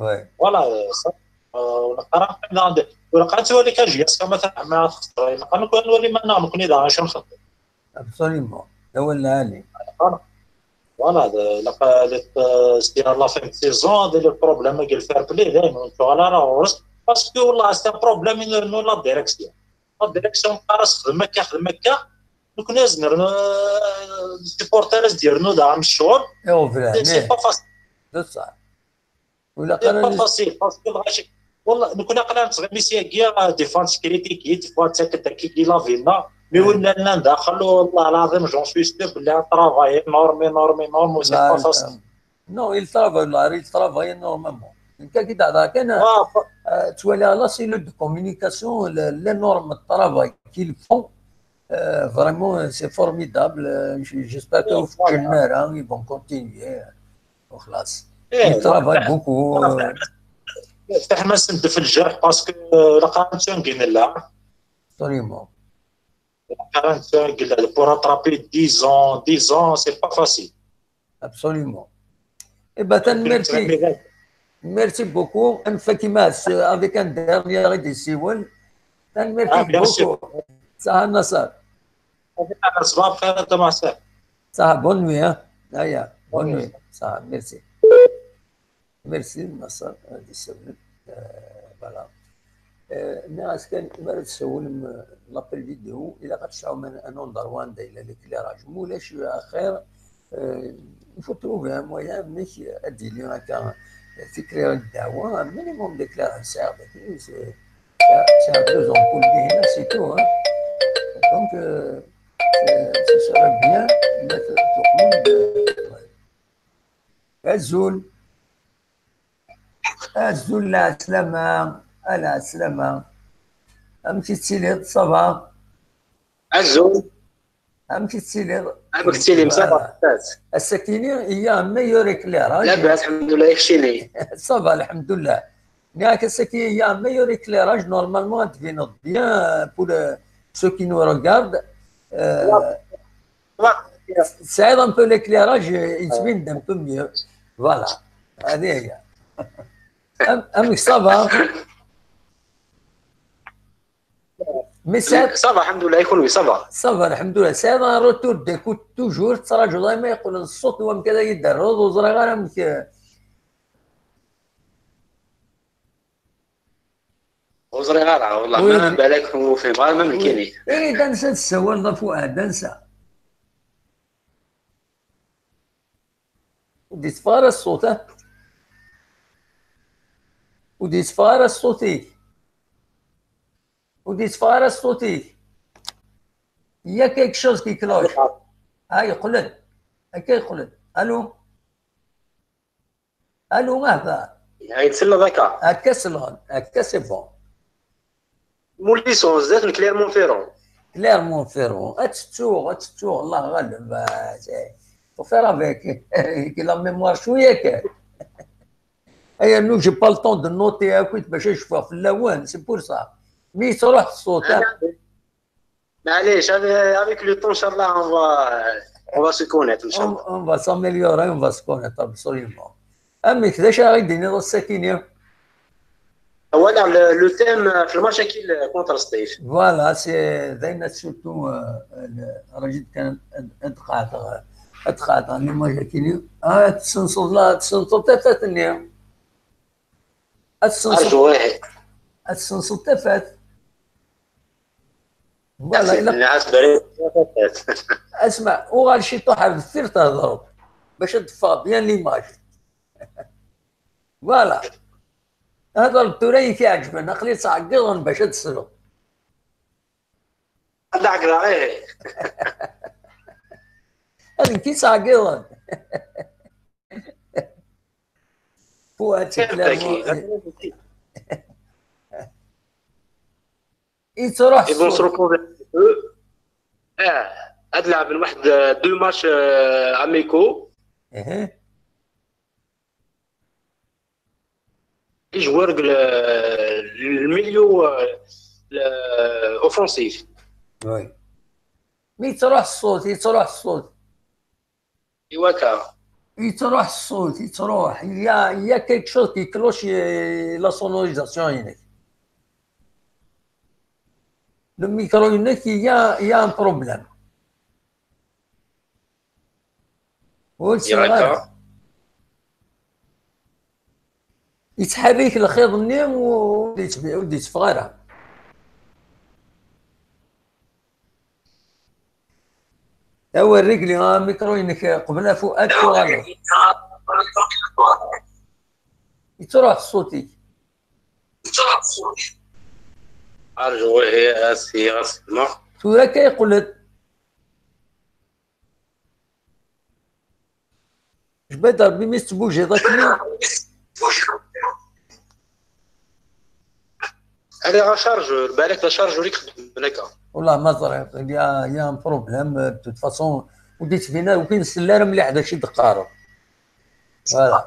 Ouais. Voilà, euh, ça, euh, on a quarante ans de, on a quarante ans de كاجياس كما تعمل خسر. إلا كان نكون نولي ما نعمل كوني دعنا شنو خطر. Absolument. هو العالي. Voilà, de, la, la, euh, c'est à la fin de saison, de, le problème avec le fair play, là, on va là, on reste. Parce que là, c'est un problème, nous, nous, la direction. La direction, parce que le mec, le mec, nous connaissons, euh, supporters, dire, nous, dans le show. Et on veut C'est c'est pas facile. C'est ça. ولا C'est pas قرر facile, parce que الغاشي والله نكون قلنا نتغمي سي كيا دي فان كريتيكي دي فان تاكل تاكي كي لا فينا. مي ولا لنا داخل والله العظيم j'en suis sûr بلي travail énorme, énorme, énorme, c'est pas facile. Non, il travaille, là, il travaille énormément. Quand il a كان Ah, euh, tu vois la cellule de communication, le- les normes de travail qu'ils font, euh, vraiment, euh, c'est formidable. Euh, j- J'espère que Voilà. Ils vont continuer. وخلاص. إيه، Ils travaillent beaucoup. Euh, حتى حنا نسند في الجرح parce que لقى نتشنقين لا Absolument. لقى نتشنقين pour rattraper dix ans, dix ans, c'est pas facile. Absolument. Eh ben, merci. Merci beaucoup. Anfak i Mass, euh, avec un dernier ad d-yessiwel. Ah, Merci bien sûr. Beaucoup. Ça, Nasser. صباح الخير انت مع السلامه. Ça, bonne nuit, hein. Aya, bonne Bonne nuit. Ça, merci. Merci, Nasser. Euh, dix-sept minutes. Euh, voilà. Euh, mais est-ce que tu as l'appel vidéo? Il a un, un endroit où il y a l'éclairage. Moulaye, je suis à faire. Euh, il faut trouver un moyen, mais, euh, à dire, il y a un, c'est clair, un minimum d'éclairage, c'est, c'est, c'est un peu en cool, c'est tout, hein. Donc, euh, c'est- ce serait bien de mettre tout le monde, euh, ouais. Azul. Azul, la salama, la salama. Amek i tettiliḍ, ça va? Azul. Amek i tettiliḍ? Amek tettiliḍ? Ça va, lɛebad? Ass-akini, il y a un meilleur éclairage. Lɛebad, lḥemdullah, i keččini? Ça va, lḥemdullah. Nniɣ-ak, ass-agi, il y a un meilleur éclairage. Normalement, ad d-tbineḍ bien, euh, pour, euh, ceux qui nous regardent. Euh, tesɛiḍ un peu l'éclairage, euh, yettbin-d un peu mieux. Voilà. Hadi hiya. Am-, amek, ça va? Mais ça, ça va, lḥemdullah, i kunwi, ça va? Ça va, lḥemdullah. Tesɛiḍ un retour d'écoute toujours, tettrajuḍ arma yeqqel ṣṣut-nni, amek ara yi-d-terreḍ, ur ẓriɣ ara amek, euh, ur ẓriɣ ara, والله, oui, ma balak ur fhimeɣ ara, ma nekkini. Irid ansa tessawaleḍ a Fuad, ansa? Ur d-yetteffeɣ ara ṣṣut, ha? Ur d-yetteffeɣ ara ṣṣut-ik. Ur d-yetteffeɣ ara ṣṣut-ik. Il y a quelque chose qui cloche. Ah, yeqqel-d. Akka yeqqel-d. Allô? Allô, ah, bah. Ay, tselleḍ akka? Akka selleɣ, akka c'est bon. Mon lycée, zdat n Clermont-Ferrand. Clermont-Ferrand. Ad tettuɣ, ad tettuɣ, Allah ɣaleb. Ah, c'est, faut faire avec. Avec la mémoire شوية kan. Ay, nous, j'ai pas le temps de noter, écoute, باش نشوفها في اللون, c'est pour ça. Mais يتروح الصوت, hein. Maɛlic, avec, avec le temps, Inch'Allah, on va, on va se connaître, Inch'Allah. On, on va s'améliorer, on va se connaître, absolument. Amek, d acu ara yi-d-tiniḍ ass-akini? Voilà, le, le thème, euh, في الماتش-agi, le contre Sṭif. Voilà, c'est, d ayen surtout, euh, le, Rachid kan ad, ad qeɛdeɣ, ad qeɛdeɣ l'image-agi. Ah, tessenseḍ la, tessenseḍ tafat-nni. Ad tessenseḍ, arju, ihi. Ad tessenseḍ tafat. Voilà, ad ilaq, nɛas bari tafat. Asma, uɣal ciṭuḥ ar deffir, thedreḍ, bac ad teffeɣ bien l'image. Voilà. Hḍer-d tura i k-iɛeǧben, aql-i ttɛeggiḍen bac ad tesleḍ. Ad ɛeggḍeɣ, ihi. Ad nekk i ttɛeggiḍen. Fuad, c'est clairement. Ils vont se reposer un petit peu. Ah, ad lɛeben waḥed, euh, deux matchs, euh, amicaux. Ihi. Les joueurs, le, le milieu, euh, le, offensif. Oui. Mais yettruḥ ṣṣut, yettruḥ ṣṣut. Iwata. Yettruḥ ṣṣut, yettruḥ. Il y a, il y a quelque chose qui cloche, euh, la sonorisation-inek. Le micro-inek, il y a, il y a un problème. Ur d-yesseɣ ara. Yettḥerrik lxiḍ-nni, ur d-yettbi-, ur d-yetteffeɣ ara. Awer régler amikru-inek qbel a Fuad tuɣaleḍ. Yettruḥ ṣṣut-ik. Arju, ihi, as-, ihi, as-, ma. Tura akka yeqqel-d. Jbed Rebbi mi tettbujiḍ akkenni. Ala, ɣa chargeur, balak d acharjeur i ixeddmen akka. Wallah ma ẓriɣ, il y a, il y a un problème, de toute façon, ur d-yettbin ara, ur k-nsell ara mliḥ d acu i d-teqqareḍ. Voilà.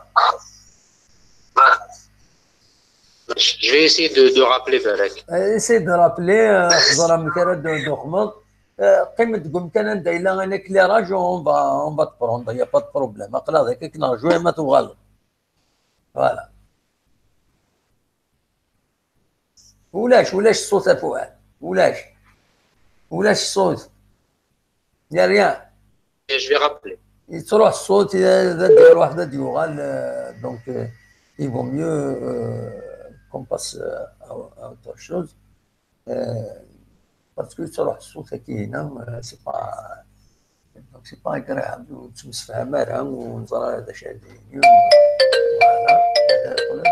Je vais essayer de, de rappeler, balak. Euh, essaye de rappeler, euh, xẓer amek ara d-, d-uxmeḍ. Euh, qqim deg umkan anda yella un éclairage, on va, on va te prendre, il y a pas de problème. Aql-aɣ dagi, ad k-nerju arma tuɣaleḍ. Voilà. Ulac, ulac ṣṣut a Fuad. Ulac. Ulac ṣṣut. Il y a rien. Je vais rappeler. Yettruḥ ṣṣut, ad d-iruḥ, ad d-yuɣal, euh, donc, euh, il vaut mieux, euh, qu'on passe, euh, à, à autre chose. Euh, parce que yettruḥ ṣṣut akkin-a, euh, c'est pas, donc c'est pas agréable, ur nettemsefham ara, ur neẓri ara d acu ara d-yini. Voilà.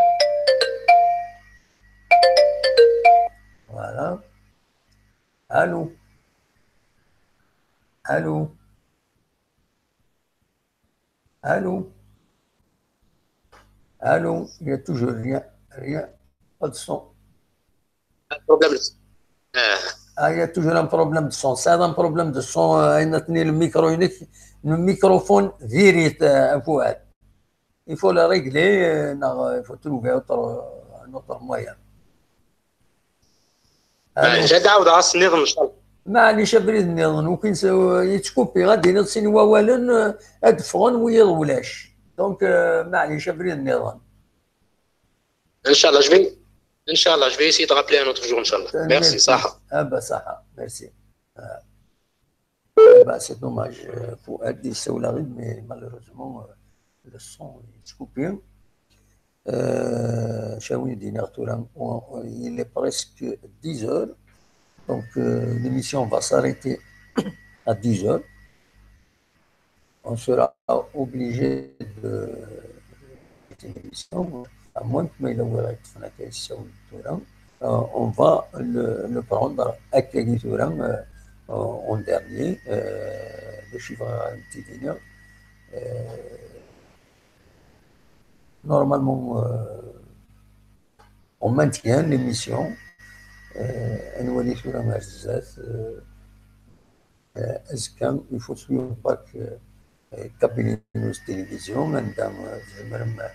Voilà. Allô? Allô? Allô? Allô? Il y a toujours rien, rien, pas de son. Problème. Euh, Ah, il y a toujours un problème de son. C'est un problème de son, euh, ayen atni le micro-inek, le microphone diri-t, euh, Fouad. Il faut le régler, euh, neɣ, euh, il faut trouver autre, euh, un autre moyen. Maɛlic, ad ɛawdeɣ ass nniḍen, ncallah. Maɛlic, abrid nniḍen, ukin s-, yettkupi, ad d-tiniḍ sin wawalen, euh, ad d-ffɣen, wiyaḍ ulac. Donc, euh, maɛlic, abrid nniḍen. Ncallah, je vais, ncallah, je vais essayer de rappeler un autre jour, ncallah. Merci, merci. Saha. Ah bah, saha, merci. Ah. Bah, c'est dommage. Euh, Fouad yessawel-aɣ-d, mais malheureusement, euh, le son est coupé. Euh, acu ara wen-d-iniɣ tura, on, on, il est presque dix heures. Donc, euh, l'émission va s'arrêter à dix heures. On sera obligé de cette émission, à moins que Maïla Ouéra tura, euh, on va le, le prendre à Kagui tura, euh, en dernier, euh, le chiffre, euh, normalement, euh, on maintient l'émission. Euh, anwa di tura ma zdat, euh, euh, azekka, il faut suivre bac, euh, euh, Kabylie News Télévision, anda, euh, tzemrem, euh,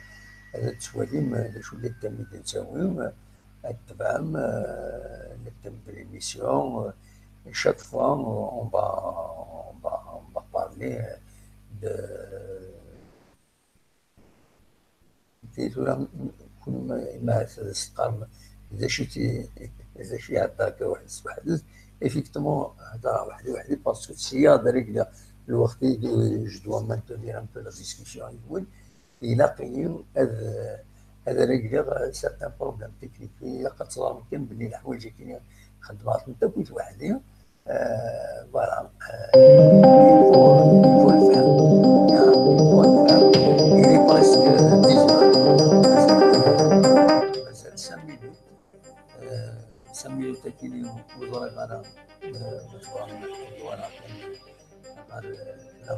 ad tettwalim, euh, d acu n le thème i d-nettawi, euh, ad tebɛem, euh, le thème de l'émission, euh, chaque fois, euh, on va, on va, on va parler, euh, de Tura, kunwi ma teqqarem d acu i, d acu i ihedder akka waḥed s waḥed, effectivement, heddreɣ weḥd-i weḥd-i, parce que sya ad regleɣ lweqt i, je dois maintenir un peu la discussion avec vous. Ilaq-iyi ad, ad regleɣ certains problèmes techniques. Ilaq ad teẓrem kan belli leḥwayeǧ-agi xeddmeɣ-tent akk weḥd-i. Euh, voilà. Euh, il faut, il faut le faire. Hein, il faut le faire. Il est presque dix heures. Mazal cinq minutes. Euh, cinq minutes-agi ur ẓriɣ ara, euh, voilà. Ɣer, euh,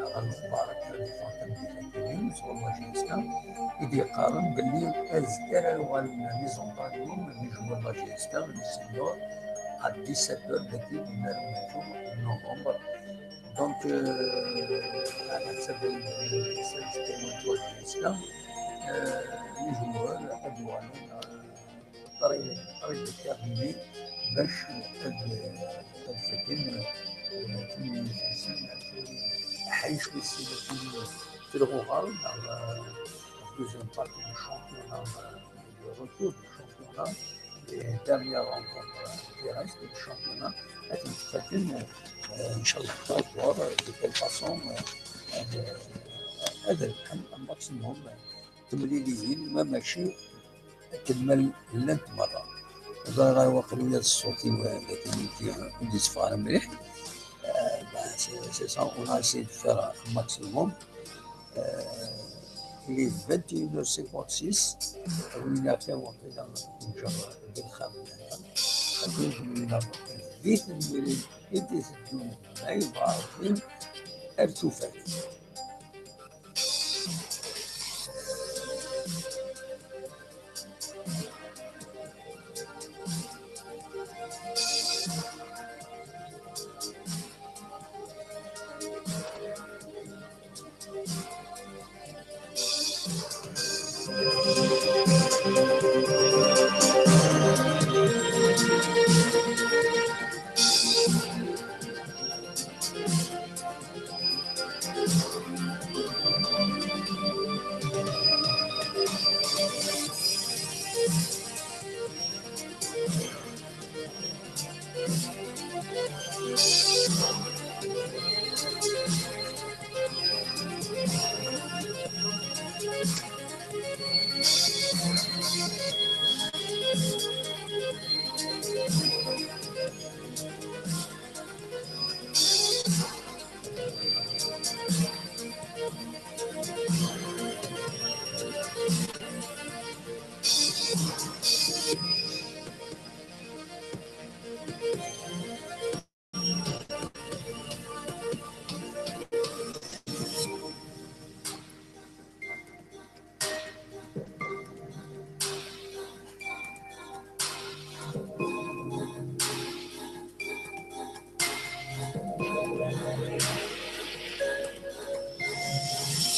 ɣer lexbar, ɣer lexbar tameddit-agi, sɣur la J S K, i d-yeqqaren belli azekka ara yuɣalen les entraînements n joueurs n la J S K, les seniors, à dix-sept heures dagi, deg unaru n novembre. Donc, euh, ɛla ḥsab ayen, euh, la J S K, euh, les joueurs ad uɣalen, euh, qrib, qrib termini, bac ad, ad faken, euh, timlilit-nsen, ḥaca wis sin, tlɣuɣer, neɣ, euh, deuxième partie du championnat, euh, le retour du championnat, les dernières rencontres qui restent du championnat, ad tent-faken, euh, inchallah, de telle façon, euh, ad, ad rebḥen un maximum, euh, temliliyin, ma mačči akken ma llant merra. Ẓriɣ ara waqil ula d ṣṣut-iw, euh, d akken ur d-yetteffeɣ ara mliḥ. Euh, bah, c'est, c'est ça, on a essayé de faire un maximum. Euh, il est vingt et une heures cinquante-six. Win akka waqila nǧer deg uxxam-nni. Akken win di tedwirin i d-iteddun ma yebɣa Ṛebbi ar tufat.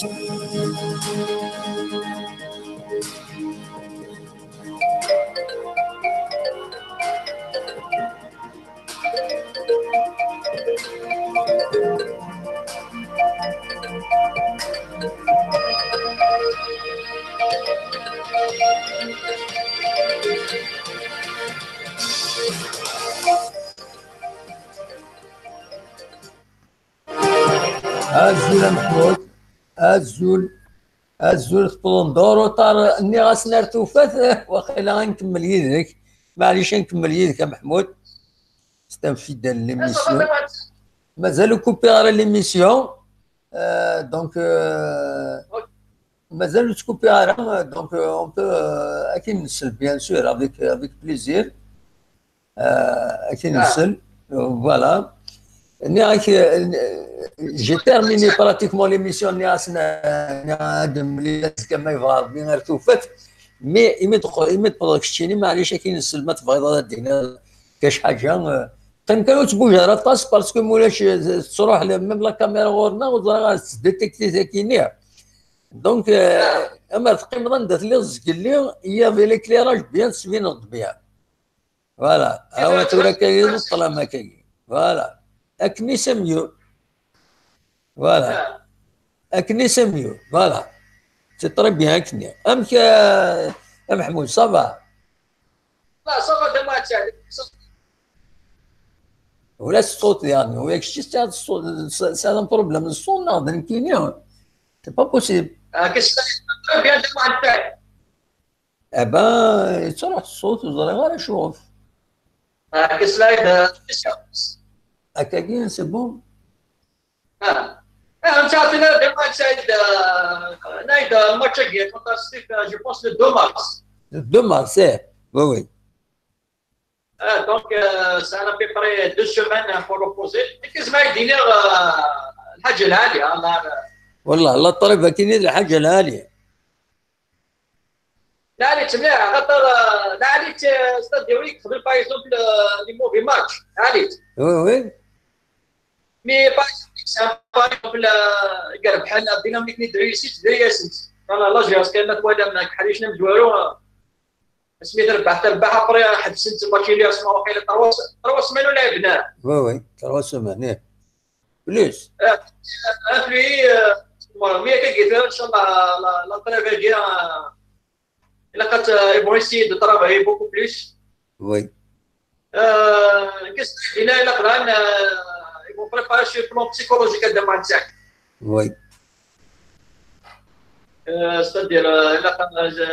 Azul a Meḥmud. Azul. Azul, tewwḍem-d en retard. Nniɣ-asen ar tufat, waqila ad nkemmel yid-k. Maɛlic, ad nkemmel yid-k a Meḥmud. C'est un fidèle de l'émission. Mazal ur kupiɣ ara l'émission. Euh, donc, euh, mazal ur tkupiɣ ara. Donc, euh, on peut, euh, ad k-nsel, bien sûr, avec, avec plaisir. Euh, ad k-nsel. Voilà. Nniɣ-ak, euh, j'ai terminé pratiquement l'émission. Nniɣ-asen, euh, nniɣ ad nemlil azekka ma yebɣa Rebbi ar tufat. Mais imi d-, imi d-wwḍeɣ keččini, maɛlic, ad k-nsel, ma tebɣiḍ ad d-tiniḍ kac ḥaǧa, euh, qqim kan, ur ttbuj ara aṭas, parce que mulac, euh, tettruḥ la-, même la caméra ɣur-neɣ, ur ẓriɣ ara tettdétecté tagi-nni. Donc, euh, amer teqqimeḍ anda telliḍ zgelli, il y avait l'éclairage bien, tettbineḍ-d bien. Voilà. Awa tura akka i d ṭṭlam akka. Voilà. Akken c'est mieux. Voilà. Akken c'est mieux. Voilà. C'est très bien akken. Amek, euh, a Meḥmud, ça va? لا، ça va, دابا هادشي. ولا الصوت يعني، وياك شتي هاد الصوت، c'est un problème الصوت ناض نكيني. C'est pas possible. آه، كاش très bien دابا هادشي. Eh ben, yettruḥ ṣṣut, ur ẓriɣ ara acuɣef. آه، كاش لايد، آه، كاش. Akkagi, c'est bon. آه. آه، انت عطينا دابا سعيد، آه، نايد الماتش كي كونتر ستيف، آه، je pense le deux mars. Le deux mars, eh. Oui, oui. آه، donc، آه، ça à peu près deux semaines pour reposer. كيف ما يديني، آه، الحاجة العالية، الله. والله، الله طريف كاين الحاجة العالية. لا، عليك مليح، خاطر، آه، لا عليك، آه، c'est-à-dire يكتب، par exemple، آه، les mauvais matchs، عليك. Oui, oui. Mais par exemple، par exemple، آه، كان بحال ديناميك ني دريسيت درياسنت. انا لا جيرس كان ما توالى معاك حريش نمزوارو، آه، سميت ربح تربح، ابري حبسنت الماتش اللي اسمه واقيلا تروا، تروا سمان ولعبناه. Oui, oui, trois semaines, eh. Plus. آه، آه، في، آه، المهم، هي كي قلت، ان شاء الله لا، لا تريفيريا، آه، الا قد، آه، يبغوا يسيد ترافاي beaucoup plus. Oui. آه، كاس هنا الا قران، آه، يبغوا بريباري شي بلون بسيكولوجيك هذا مع نتاعك. Oui. آه، c'est-à-dire، آه، الا قد،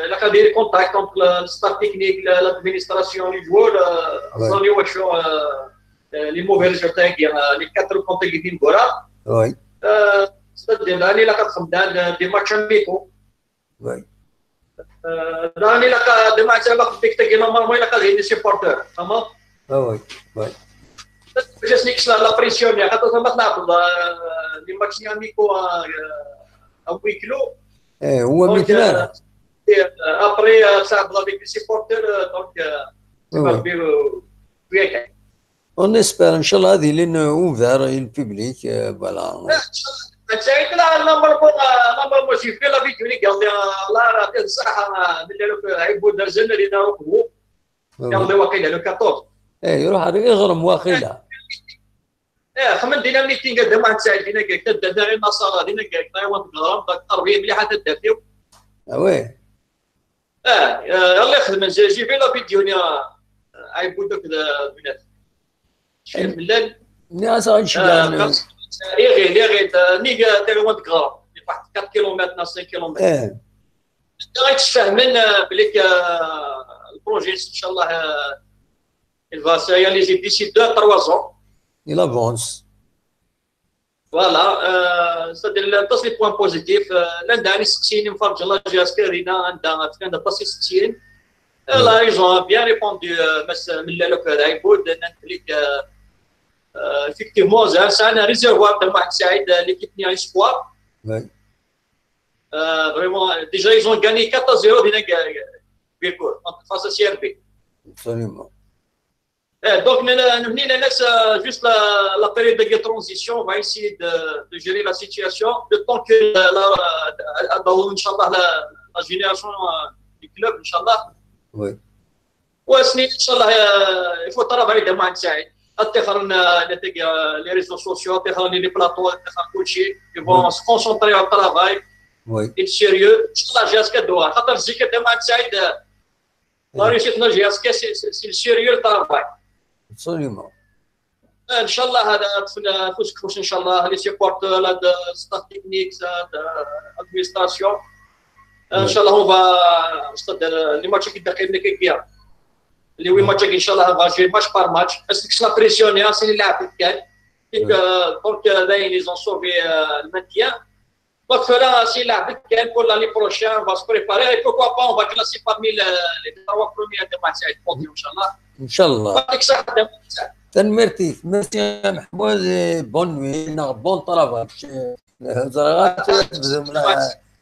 الا قد يدير contact entre le staff technique، la- l'administration، les joueurs، آه، Oui. زوني وشو، آه، آه، les mauvais résultats، آه، les quatre contre les Dingora. Oui. آه، c'est-à-dire، انا الا قد خمدان، آه، des matchs amicaux. Oui. آه، راني لقى ديما تاع لقى فيك تاكي نورمالمون لقى غير لي سيبورتور، فهمت؟ Ah oui. Oui. باش نيكش لا بريسيون، يا خاطر ما تلعب، آه، لي ماتش اميكو، آه، او وي كلو. Eh, هو دونك، مثال. آه، ابري، آه، تلعب افيك لي سيبورتور، آه، دونك، آه، Oui. تبقى بي-، بيان. On espère, ان شاء الله هذه لين اوفير للبيبليك، آه، voilà. هادشي لا، نورمالمون، آه، نورمالمون، جي في لا فيديو اللي قال لي، آه، الله يعطيه الصحة، آه، من اللي راك عيبو درزن اللي دارو قبو. Oui. قال لي واقيلا لو كاطورز. Eh, يروح هذاك يغرم واقيلا. ايه، خمن دينا ميتينغ هذا واحد ساعه، دينا كاع كتبدا دينا المسار، دينا كاع كاع وانت غرام، داك التربيه مليحه تدافيو. Ah oui. اه، آه، الله يخدم، جي، جي في لا فيديو نيا، آه، عيبو دوك البنات. شحال من لال. ناس غنشي آه، يعني. خمس، ايه غير، ايه غير، آه، نيكا تا وانت غرام. واحد quatre kilomètres ولا cinq kilomètres. Eh, غيتشفهمن، آه، بليك، آه، البروجي ان شاء الله، آه، il va se réaliser d'ici deux, trois ans. Il avance. Voilà, euh, c'est-à-dire, tous les points positifs. Euh, l'année dernière, c'est une fois que la G S K, il y a un, un, un, un, ils ont bien répondu, euh, mais c'est, mais le, le, le, le, le, euh, effectivement, c'est un, c'est un réservoir de Mohamed Saïd, euh, l'équipe Nia Espoir. Oui. Euh, vraiment, euh, déjà, ils ont gagné quatre à zéro, bien, euh, bien, face à C R B. Absolument. Eh, donc, nous, nous, nous, nous, euh, juste la, la période de transition, on va essayer de, de gérer la situation, le temps que la, la, la, la, la, Inch'Allah, la, la génération euh, du club, Inch'Allah. Oui. Ouais, c'est, Inch'Allah, euh, il faut travailler demain, tu sais. Attendre euh, les, euh, les réseaux sociaux, attendre les plateaux, attendre coacher. Ils vont oui. se concentrer au travail. Oui. Et sérieux. Inch'Allah, j'ai ce que doit. Attendre, c'est que demain, tu sais, la réussite, non, j'ai ce que c'est c'est- c'est le sérieux le travail. Absolument. Inch'Allah, هذا في الكوش إن شاء الله les supporters, là, de staff technique, ça, de administration. Inch'Allah, on va, c'est-à-dire, les matchs qui démarrent, les matchs, Inch'Allah, on va jouer match par match. Parce que c'est la pression, hein, c'est les lacs, hein. Et que, donc, euh, là, ils ont sauvé euh, le maintien. Donc, là, c'est la week-end pour l'année prochaine, on va se préparer. Et pourquoi pas, on va classer parmi les, les trois premiers de matchs avec Porto, Inch'Allah. إن شاء الله. Avec ça, تنميرتي merci محمود. Bonne nuit, bon travail.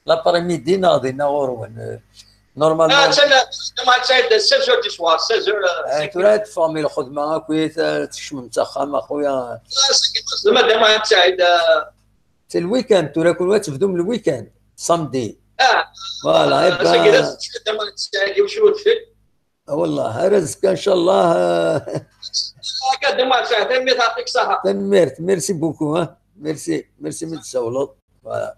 L'après-midi ناضي نغور. Normalement c'est le match de seize heures du soir, seize heures. تراك تفهمي الخدمه اخويا، تكشم من تخام اخويا. Le match, C'est le week-end, تراك كل وقت تبدو من le week-end. Samedi. Ah, Voilà. c'est le match, c'est le match. والله رزقك ان شاء الله. هكا دماغ شهدين مي تعطيك صحة. تنميرت. Merci beaucoup, hein. Merci, merci من تسولط. Voilà.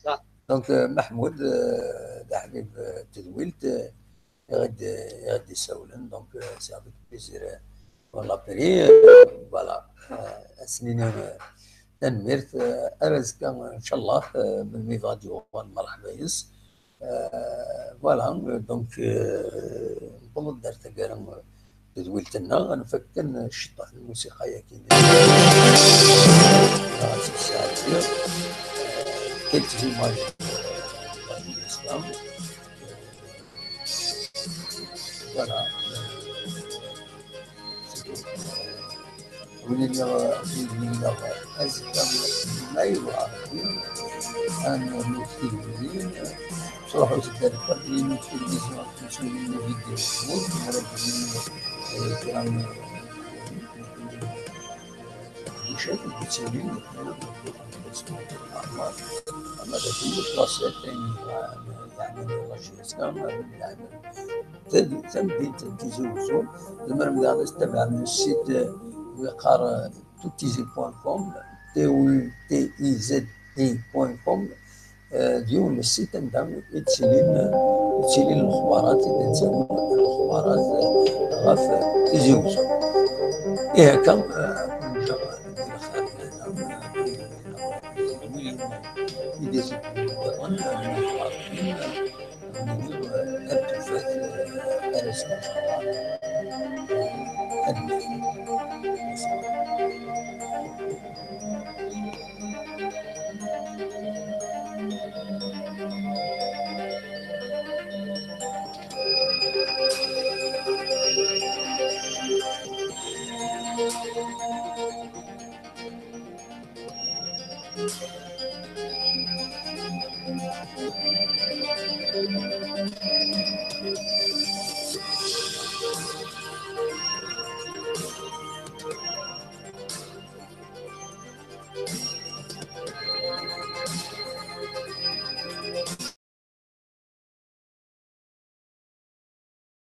صح. Donc, euh, محمود، euh, ده حبيب، euh, تدويلت، euh, يغدي يغدي يسولن. Donc, euh, c'est avec plaisir, euh, qu'on l'a pris, euh, voilà. Euh, اسنيني، euh, تنميرت، euh, رزقك ان شاء الله، euh, من ميفا ديوان مرحبا يس. آه، voilà. Donc, آه، نظن دار تقارن تدويلتنا غنفكن الشطح الموسيقى ياكين. كنت في ماجد. Voilà. Win-nneɣ, win-nneɣ azekka ma yebɣa Ṛebbi, ad nemmut tigellin, ttruḥu s dderba, ad nemmut tigellin, ttwalin vidéo, ur nezmir ad d-nini kra n leqdicat i d-yettilin, ama d acu n twaṣilt ayen yebɣan, yeɛni, la jeunesse, yeɛni, Tad- tamdint n Tizi Uzzu. Tzemrem daɣ ad tabaɛem le site, euh, yeqqar, euh, tout tizi point com, T O U T I Z I point com, euh, d yiwen n site anda i d-ttilin, i d-ttilin lexbarat, i d-ttawin lexbarat, euh, ɣef Tizi Uzzu. I hekka, euh, nǧa di lxir, euh, i d-iẓeṭṭen, euh,